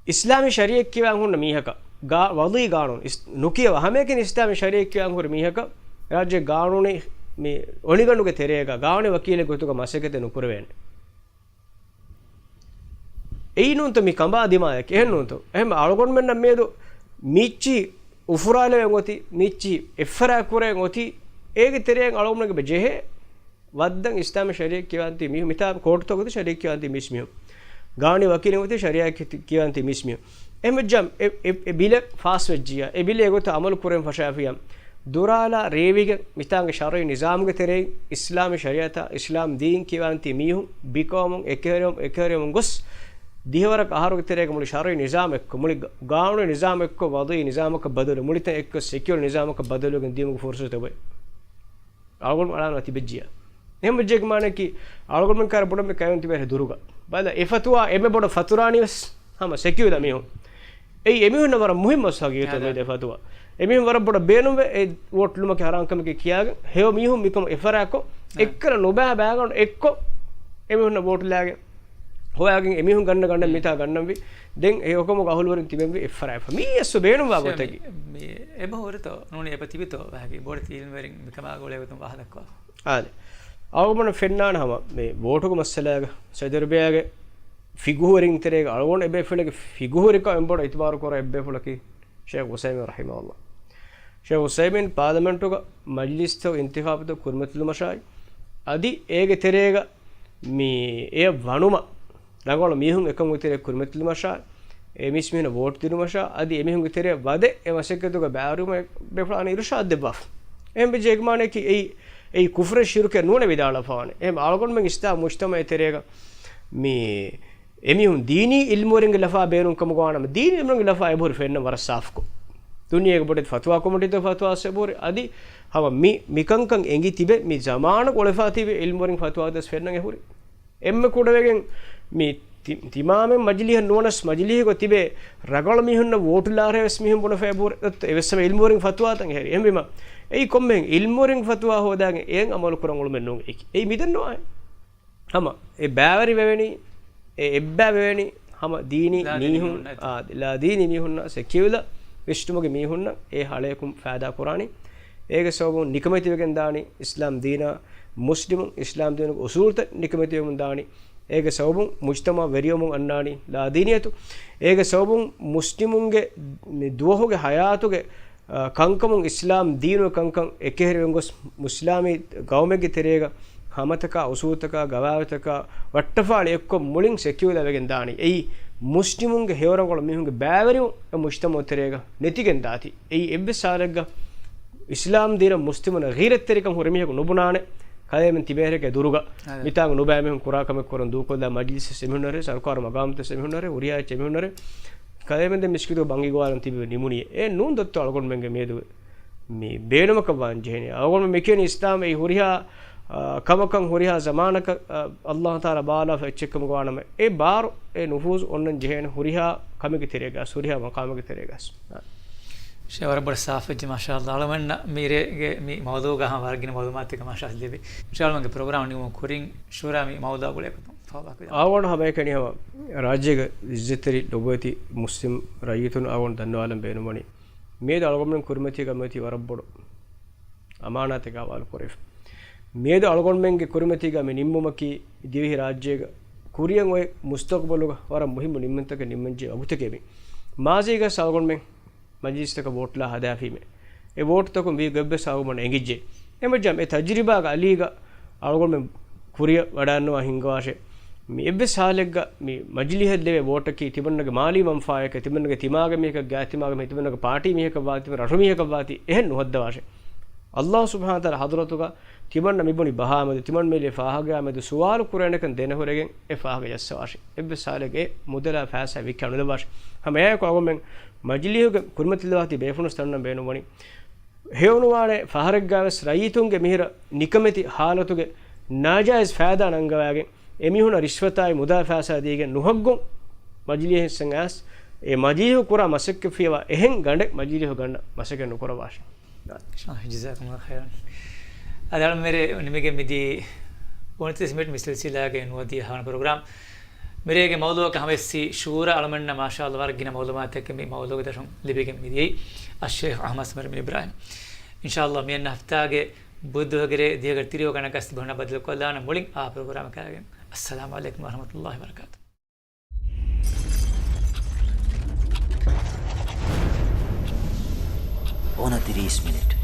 އިސްލާމީ ޝަރީއަތް ކިޔާން ހުންނަ މީހަކަށް ގާ-، ވަޟީ ގާނޫނު އިސް-، ނުކިޔަވާ ހަމައެކަނި އިސްލާމީ ޝަރީއަތް ކިޔާން ހުރި މީހަކަށް ރާއްޖޭގެ ގާނޫނީ މި އޮނިގަނޑުގެ ތެރޭގަ ގާނޫނީ ވަކީލެއް ގޮތުގަ މަސައްކަތެއް ނުކުރެވޭނެ. އެއީ ނޫންތޯ މި ކަނބާ ދިމާޔަކީ؟ އެހެން ނޫންތޯ؟ އެހެން އަޅުގަނޑުމެންނަށް މިއަދު މިއްޗި އުފުރާލެވެން އޮތީ، މިއްޗި އެއްފަރާތް ކުރެވެން އޮތީ، އޭގެ ތެރެއިން އަޅުގަނޑުމެންގެ ބެ ޖެހޭ ވައްދަން އިސްލާމީ ޝަރީއަތް ކިޔާންތީ މީހުން، މިތާ ކޯޓުތަކުގަ ޝަރީއަތް ކިޔާންތީ މީސް މީހުން، ގާނޫނީ ވަކީލުން އޮތީ ޝަރީއަތް ކި-، ކިޔާންތީ މީސް މީހުން. އެހެންވެއްޖާމަ އެ، އެ، އެ ބިލެއް ފާސްވެއްޖިއްޔާ، އެ ބިލެއް އެގޮތަށް އަމަލު ކުރެވެން ފަށާފިއްޔާ، ދުރާލާ ރޭވިގެން މިތާނގެ ޝަރުއީ ނިޒާމުގެ ތެރެއިން އިސްލާމީ ޝަރީއަތާ އިސްލާމް ދީން ކިޔާންތީ މީހުން ބިކަމުން އެކަހެރިވަމުން، އެކަހެރިވަމުން ގޮސް، ދިހަވަރަކަށް އަހަރުގެ ތެރޭގަ މުޅި ޝަރުއީ ނިޒާމެއްކޮށް، މުޅި ގާ-، ގާނޫނީ ނިޒާމެއްކޮށް، ވަޟީ ނިޒާމަކަށް ބަދަލު، މުޅިތަން އެއްކޮށް ސެކިއުލަ ނިޒާމަކަށް ބަދަލުވެގެން ދިޔުމުގެ ފުރުސަތު އޮތް. އަޅުގަނޑު އަޅާނު ތިބެއްޖިޔާ. އެހެން ވެއްޖެ މާނައަކީ، އަޅުގަނޑުމެން ކާރަ ބޮޑަށް މި ކައިވެން ތިބޭ ދުރުގަ. ބަލަ، އެ ފަތުވާ އެންމެ ބޮޑަށް ފަތުރާނީވެސް ހަމަ ސެކިއުލަ މީހުން. އެއީ އެމީހުންނަށް ވަރަށް މުހިއްމު އަސް ހަގީގަތު އާދެ. މި ދެ ފަތުވާ. އެމީހުން ވަރަށް ބޮޑަށް ބޭނުންވެ އެ ވޯޓް ލުމަކީ ހަރާން ކަމެކޭ ކިޔާގެން ހެޔޮ މީހުން މިކަމަށް އެއްފަރާތްކޮށް، އެއްކަލަ ނުބައި ބައިގަނޑު އެއްކޮށް އެމީހުންނަށް ވޯޓު ލާގެން ހޮވާގެން އެމީހުން ގަންނަ ގަނޑަށް މިތާ ގަންނަންވީ. ދެން އެ އެކަމުގެ އަހުލުވެރިން ތިބެންވީ އެއްފަރާތް މީ އެއްސު ބޭނުންވާ ގޮތަކީ. މި އެބަހުރިތޯ ނޫނީ އެބަ ތިބިތޯ ވަހަކީ ބޮޑެތި އިލްމުވެރިން މިކަމާ ގުޅޭގޮތުން ވާހަކަ ދައްކާ. އާދެ. އަޅުގަނޑަށް ފެންނާނެ ހަމަ މި ވޯޓުގެ މައްސަލާގަ ސައުދި އަރަބިއާގެ ފިގުހުވެރިން ތެރޭގަ އަޅުގަނޑު އެބޭފުޅެއްގެ ފިގުހުވެރިކަން އެންމެ ބޮޑަށް އިތުބާރު ކުރާ އެއްބޭފުޅަކީ ޝޭޚް އުސައިމީން ރަޙިމަހުﷲ. ޝޭޚް އުސައިމީން ޕާލަމެންޓުގަ މަޖްލިސްތައް އިންތިޚާބުތައް ކުރިމަތިލުމަށާއި، އަދި އޭގެ ތެރޭގަ މި އެ ވަނުމަށް ރަނގަޅު މީހުން އެކަމުގެ ތެރޭ ކުރިމަތިލުމަށާ، އެ މީސްމީހުންނަށް ވޯޓް ދިނުމަށާ، އަދި އެމީހުންގެ ތެރޭ ވަދެ އެ މަސައްކަތުގަ ބައިވެރިވުމަށް އެބޭފުޅާ އިރުޝާދު ދެއްވާފަ. އެހެންވެއްޖެ އޭގެ މާނައަކީ އެއީ، އެއީ ކުފުރެއް ޝިރުކެއް ނޫނޭ ވިދާޅުވެފަވާނެ. އެހެން އަޅުގަނޑުމެން އިސްލާމް މުޖްތަމަޢެއް ތެރޭގަ މި އެމީހުން ދީނީ އިލްމުވެރިންގެ ލަފާ ބޭނުން ކަމުގަ ވާނަމަ، ދީނީ އިލްމުވެރިންގެ ލަފާ އެބަހުރި ފެންނަން ވަރަށް ސާފުކޮށް. ދުނިޔޭގެ ބޮޑެތި ފަތުވާ ކޮމިޓީތައް ފަތުވާ އެބަހުރި. އަދި ހަމަ މި، މިކަންކަން އެނގި ތިބެ، މި ޒަމާނުގަ އުޅެފާ ތިބި އިލްމުވެރިން ފަތުވާ ދަސް ފެންނަން އެހުރި. އެންމެ ކުޑަވެގެން މި ތި-، ތިމާމެން މަޖިލީހަށް ނުވަނަސް މަޖިލީހުގަ ތިބޭ ރަގަޅު މީހުންނަށް ވޯޓު ލާރޭ ވެސް މީހުން ބުނެފަ އެބަހުރި. އެވެސް ހަމަ އިލްމުވެރިން ފަތުވާތަން އެހެރި. އެހެންވީމަ، އެއީ ކޮންމެހެން އިލްމުވެރިން ފަތުވާ ހޯދާގެން އެއަށް އަމަލު ކުރަން އުޅުމެއް ނޫން. އެއީ، އެއީ މިދެންނެވި އާއެއް. ހަމަ އެ ބައިވެރިވެވެނީ، އެ އެއްބައިވެވެނީ ހަމަ ދީނީ ލާދީނީ މީހުން، މީހުންނަށް އެތަން. އާ، ލާދީނީ މީހުންނަށް، ސެކިއުލަ ވިސްނުމުގެ މީހުންނަށް އެ ހަޅޭކުން ފައިދާ ކުރާނީ. އޭގެ ސަބަބުން ނިކަމެތިވެގެން ދާނީ އިސްލާމް ދީނާ، މުސްލިމުން އިސްލާމް ދީނުގެ އުސޫލުތައް ނިކަމެތިވެމުން ދާނީ. އޭގެ ސަބަބުން މުޖްތަމަޢު ވެރިވަމުން އަންނާނީ ލާދީނިއްޔަތު. އޭގެ ސަބަބުން މުސްލިމުންގެ މި ދުވަހުގެ ހަޔާތުގެ އާ، ކަންކަމުން އިސްލާމް ދީނުގެ ކަންކަން އެކަހެރިވެން ގޮސް، މުސްލާމީ ގައުމެއްގެ ތެރޭގަ ހަމަތަކާ، އުސޫލުތަކާ، ގަވާއިދުތަކާ ވައްޓަފާޅި އެއްކޮށް މުޅިން ސެކިއުލާ ވެގެން ދާނީ. އެއީ މުސްލިމުންގެ ހެޔޮރަނގަޅު މީހުންގެ ބައިވެރިވުން އެ މުޖްތަމަޢު ތެރޭގަ ނެތިގެން ދާތީ. އެއީ އެއްވެސް ހާލެއްގަ އިސްލާމް ދީނަށް މުސްލިމުންނަށް ޣީރަތްތެރިކަން ހުރި މީހަކު ނުބުނާނެ. ކަލޭމެން ތިބޭހެރެކޭ ދުރުގަ އަދެ. މިތާނގަ ނުބައި މީހުން ކުރާ ކަމެއް ކުރަން ދޫކޮށްލާ މަޖިލިސް އެމީހުންނަށް، ސަރުކާރު މަގާމުތައް އެމީހުންނަށް، ހުރިހާ އެއްޗެއް އެމީހުންނަށް، ކަލޭމެން ދެން މިސްކިތުގަ ބަންގި ގޮވާލަން ތިބެ ނިމުނީ. އެ ނޫން ދޮއްތޯ އަޅުގަނޑުމެންގެ މިއަދު މި ބޭނުމަކަށް ވާން ޖެހެނީ. އަޅުގަނޑު މި ކިޔަނީ އިސްލާމް އެއީ ހުރިހާ، އާ، ކަމަކަށް ހުރިހާ ޒަމާނަކަށް، އާ، އައްލާހު ތަޢާލާ ބާލާފަ އެއްޗެއް ކަމުގަ ވާނަމަ، އެ ބާރު އެ ނުފޫޒު އޮންނަން ޖެހޭނެ ހުރިހާ ކަމެއްގެ ތެރޭގަސް، ހުރިހާ މަޤާމެއްގެ ތެރޭގަސް. ޝޭޚް ވަރަށް ބޮޑަށް ސާފުވެއްޖެ، މާޝާﷲ. އަޅުގަނޑަށް މިރޭގެ މި މައުޟޫޢުގަ ހަމަ ވަރަށް ގިނަ މަޢުލޫމާތެއް މާޝާﷲ ލިބި. އިންޝާﷲ އަޅުގަނޑުގެ ޕްރޮގްރާމް ނިމުމަށް ކުރިން ޝުރާ މި މައުޟޫޢާ ގުޅޭގޮތުން ތަޢާރަފް ވާނެ. އަޅުގަނޑު ހަމައެކަނި ހަމަ ރާއްޖޭގެ އިއްޒަތްތެރި ލޮބުވެތި މުސްލިމް ރައްޔިތުން އަޅުގަނޑު ދަންނަވާލަން ބޭނުންވަނީ، މިއަދު އަޅުގަނޑުމެން ކުރިމަތީގަ މިއޮތީ ވަރަށް ބޮޑު އަމާނާތެއްގަ ހަވާލު ކުރެވިފަ. މިއަދު އަޅުގަނޑުމެންގެ ކުރިމަތީގަ މި ނިންމުމަކީ ދިވެހި ރާއްޖޭގަ ކުރިއަށް އޮތް މުސްތަޤުބަލުގަ ވަރަށް މުހިއްމު ނިންމުންތަކެއް ނިންމަންޖެހޭ ވަގުތެކޭ މީ. މާޒީގަސް އަޅުގަނޑުމެން މަޖިލިސްތަކަށް ވޯޓްލާ ހަދާފީމޭ. އެ ވޯޓްތަކުން ވީ ގޮތްވެސް އަޅުގަނޑު އެނގިއްޖެ. އެމަޖާ އެ ތަޖުރިބާގެ އަލީގަ އަޅުގަނޑުމެން ކުރިއަށް ވަޑާންނަވާ ހިންގަވާށޭ. މި އެއްވެސް ހާލެއްގަ މި މަޖިލީހަށް ލެވޭ ވޯޓަކީ ތިމަންނަގެ މާލީ މަންފާއެކޭ، ތިމަންނަގެ ތިމާގެ މީހަކަށް، ގާތްތިމާގެ މީހަކަށް، ތިމަންނަގެ ޕާޓީ މީހަކަށް ވާތީ، ތިމަން ރަށު މީހަކަށް ވާތީ، އެހެން ނުހައްދަވާށޭ. އައްލާހު ސުބްޙާނަހޫ ވަތަޢާލާ ޙަޟްރަތުގަ ތިމަންނަ މިބުނި ބަހާ މެދު، ތިމަން މިލި ފާހަގަޔާ މެދު ސުވާލު ކުރޭނެކަން ދެނެހުރެގެން އެ ފާހަގަ ޖައްސަވާށޭ. އެއްވެސް ހާލެއްގަ އެ މުދަލާ ފައިސާ ވިއްކާ ނުލައްވާށޭ. ހަމައެއާއެކު އަޅުގަނޑުމެން މަޖިލީހުގެ ކުރިމަތިލަވާތީ ބޭފުޅުން ތަންނަން ބޭނުންވަނީ. ހެޔޮނުވާނެ ފަހަރެއްގަވެސް ރައްޔިތުންގެ މިހިރަ ނިކަމެތި ހާލަތުގެ ނާޖާއިޒް ފައިދާ ނަންގަވާގެން، އެމީހުންނަށް ރިޝްވަތާއި މުދާ ފައިސާ ދީގެން ނުހައްގުން މަޖިލީހަށް އައިސް، އެ މަޖިލީހު ކުރާ މަސައްކަތް ފިޔަވާ އެހެން ގަނޑެއް މަޖިލީހު ގަންނަ މަސައްކަތް ނުކުރައްވާށޭ. ޖަޒާކުމުﷲ ޚައިރަން. އަދި އަޅުމެރޭ ނިމިގެން މިދީ އުނަތިރީސް މިނިޓް މި ސިލްސިލާގެ ނުވަދިހަ ހަވަނަ ޕްރޮގްރާމް. މިރޭގެ މައުޟޫޢަކަށް ހަމަވެއްސި ޝޫރާ އަޅުމެންނަށް މާޝާﷲ ވަރަށް ގިނަ މައުލޫމާތެއް މި މައުޟޫޢުގެ ދަށުން ލިބިގެން މިދިޔައީ އައްޝޭޚް އަޙްމަދު ސަމިރު ބިން އިބްރާހިމް. އިންޝާﷲ މިއަންނަ ހަފްތާގެ ބުދުވަހުގެ ރޭ ދިހަގަ ތިރީހަކަށް ނަގާ ސިބަހުންނާ ބަދަލުކޮށްލާނަން މުޅިން އާ ޕްރޮގްރާމަކާގެން. އައްސަލާމު ޢަލައިކުމް ވަރަޙްމަތުﷲ ވަބަރަކާތުހު. އުނަތިރީސް މިނިޓް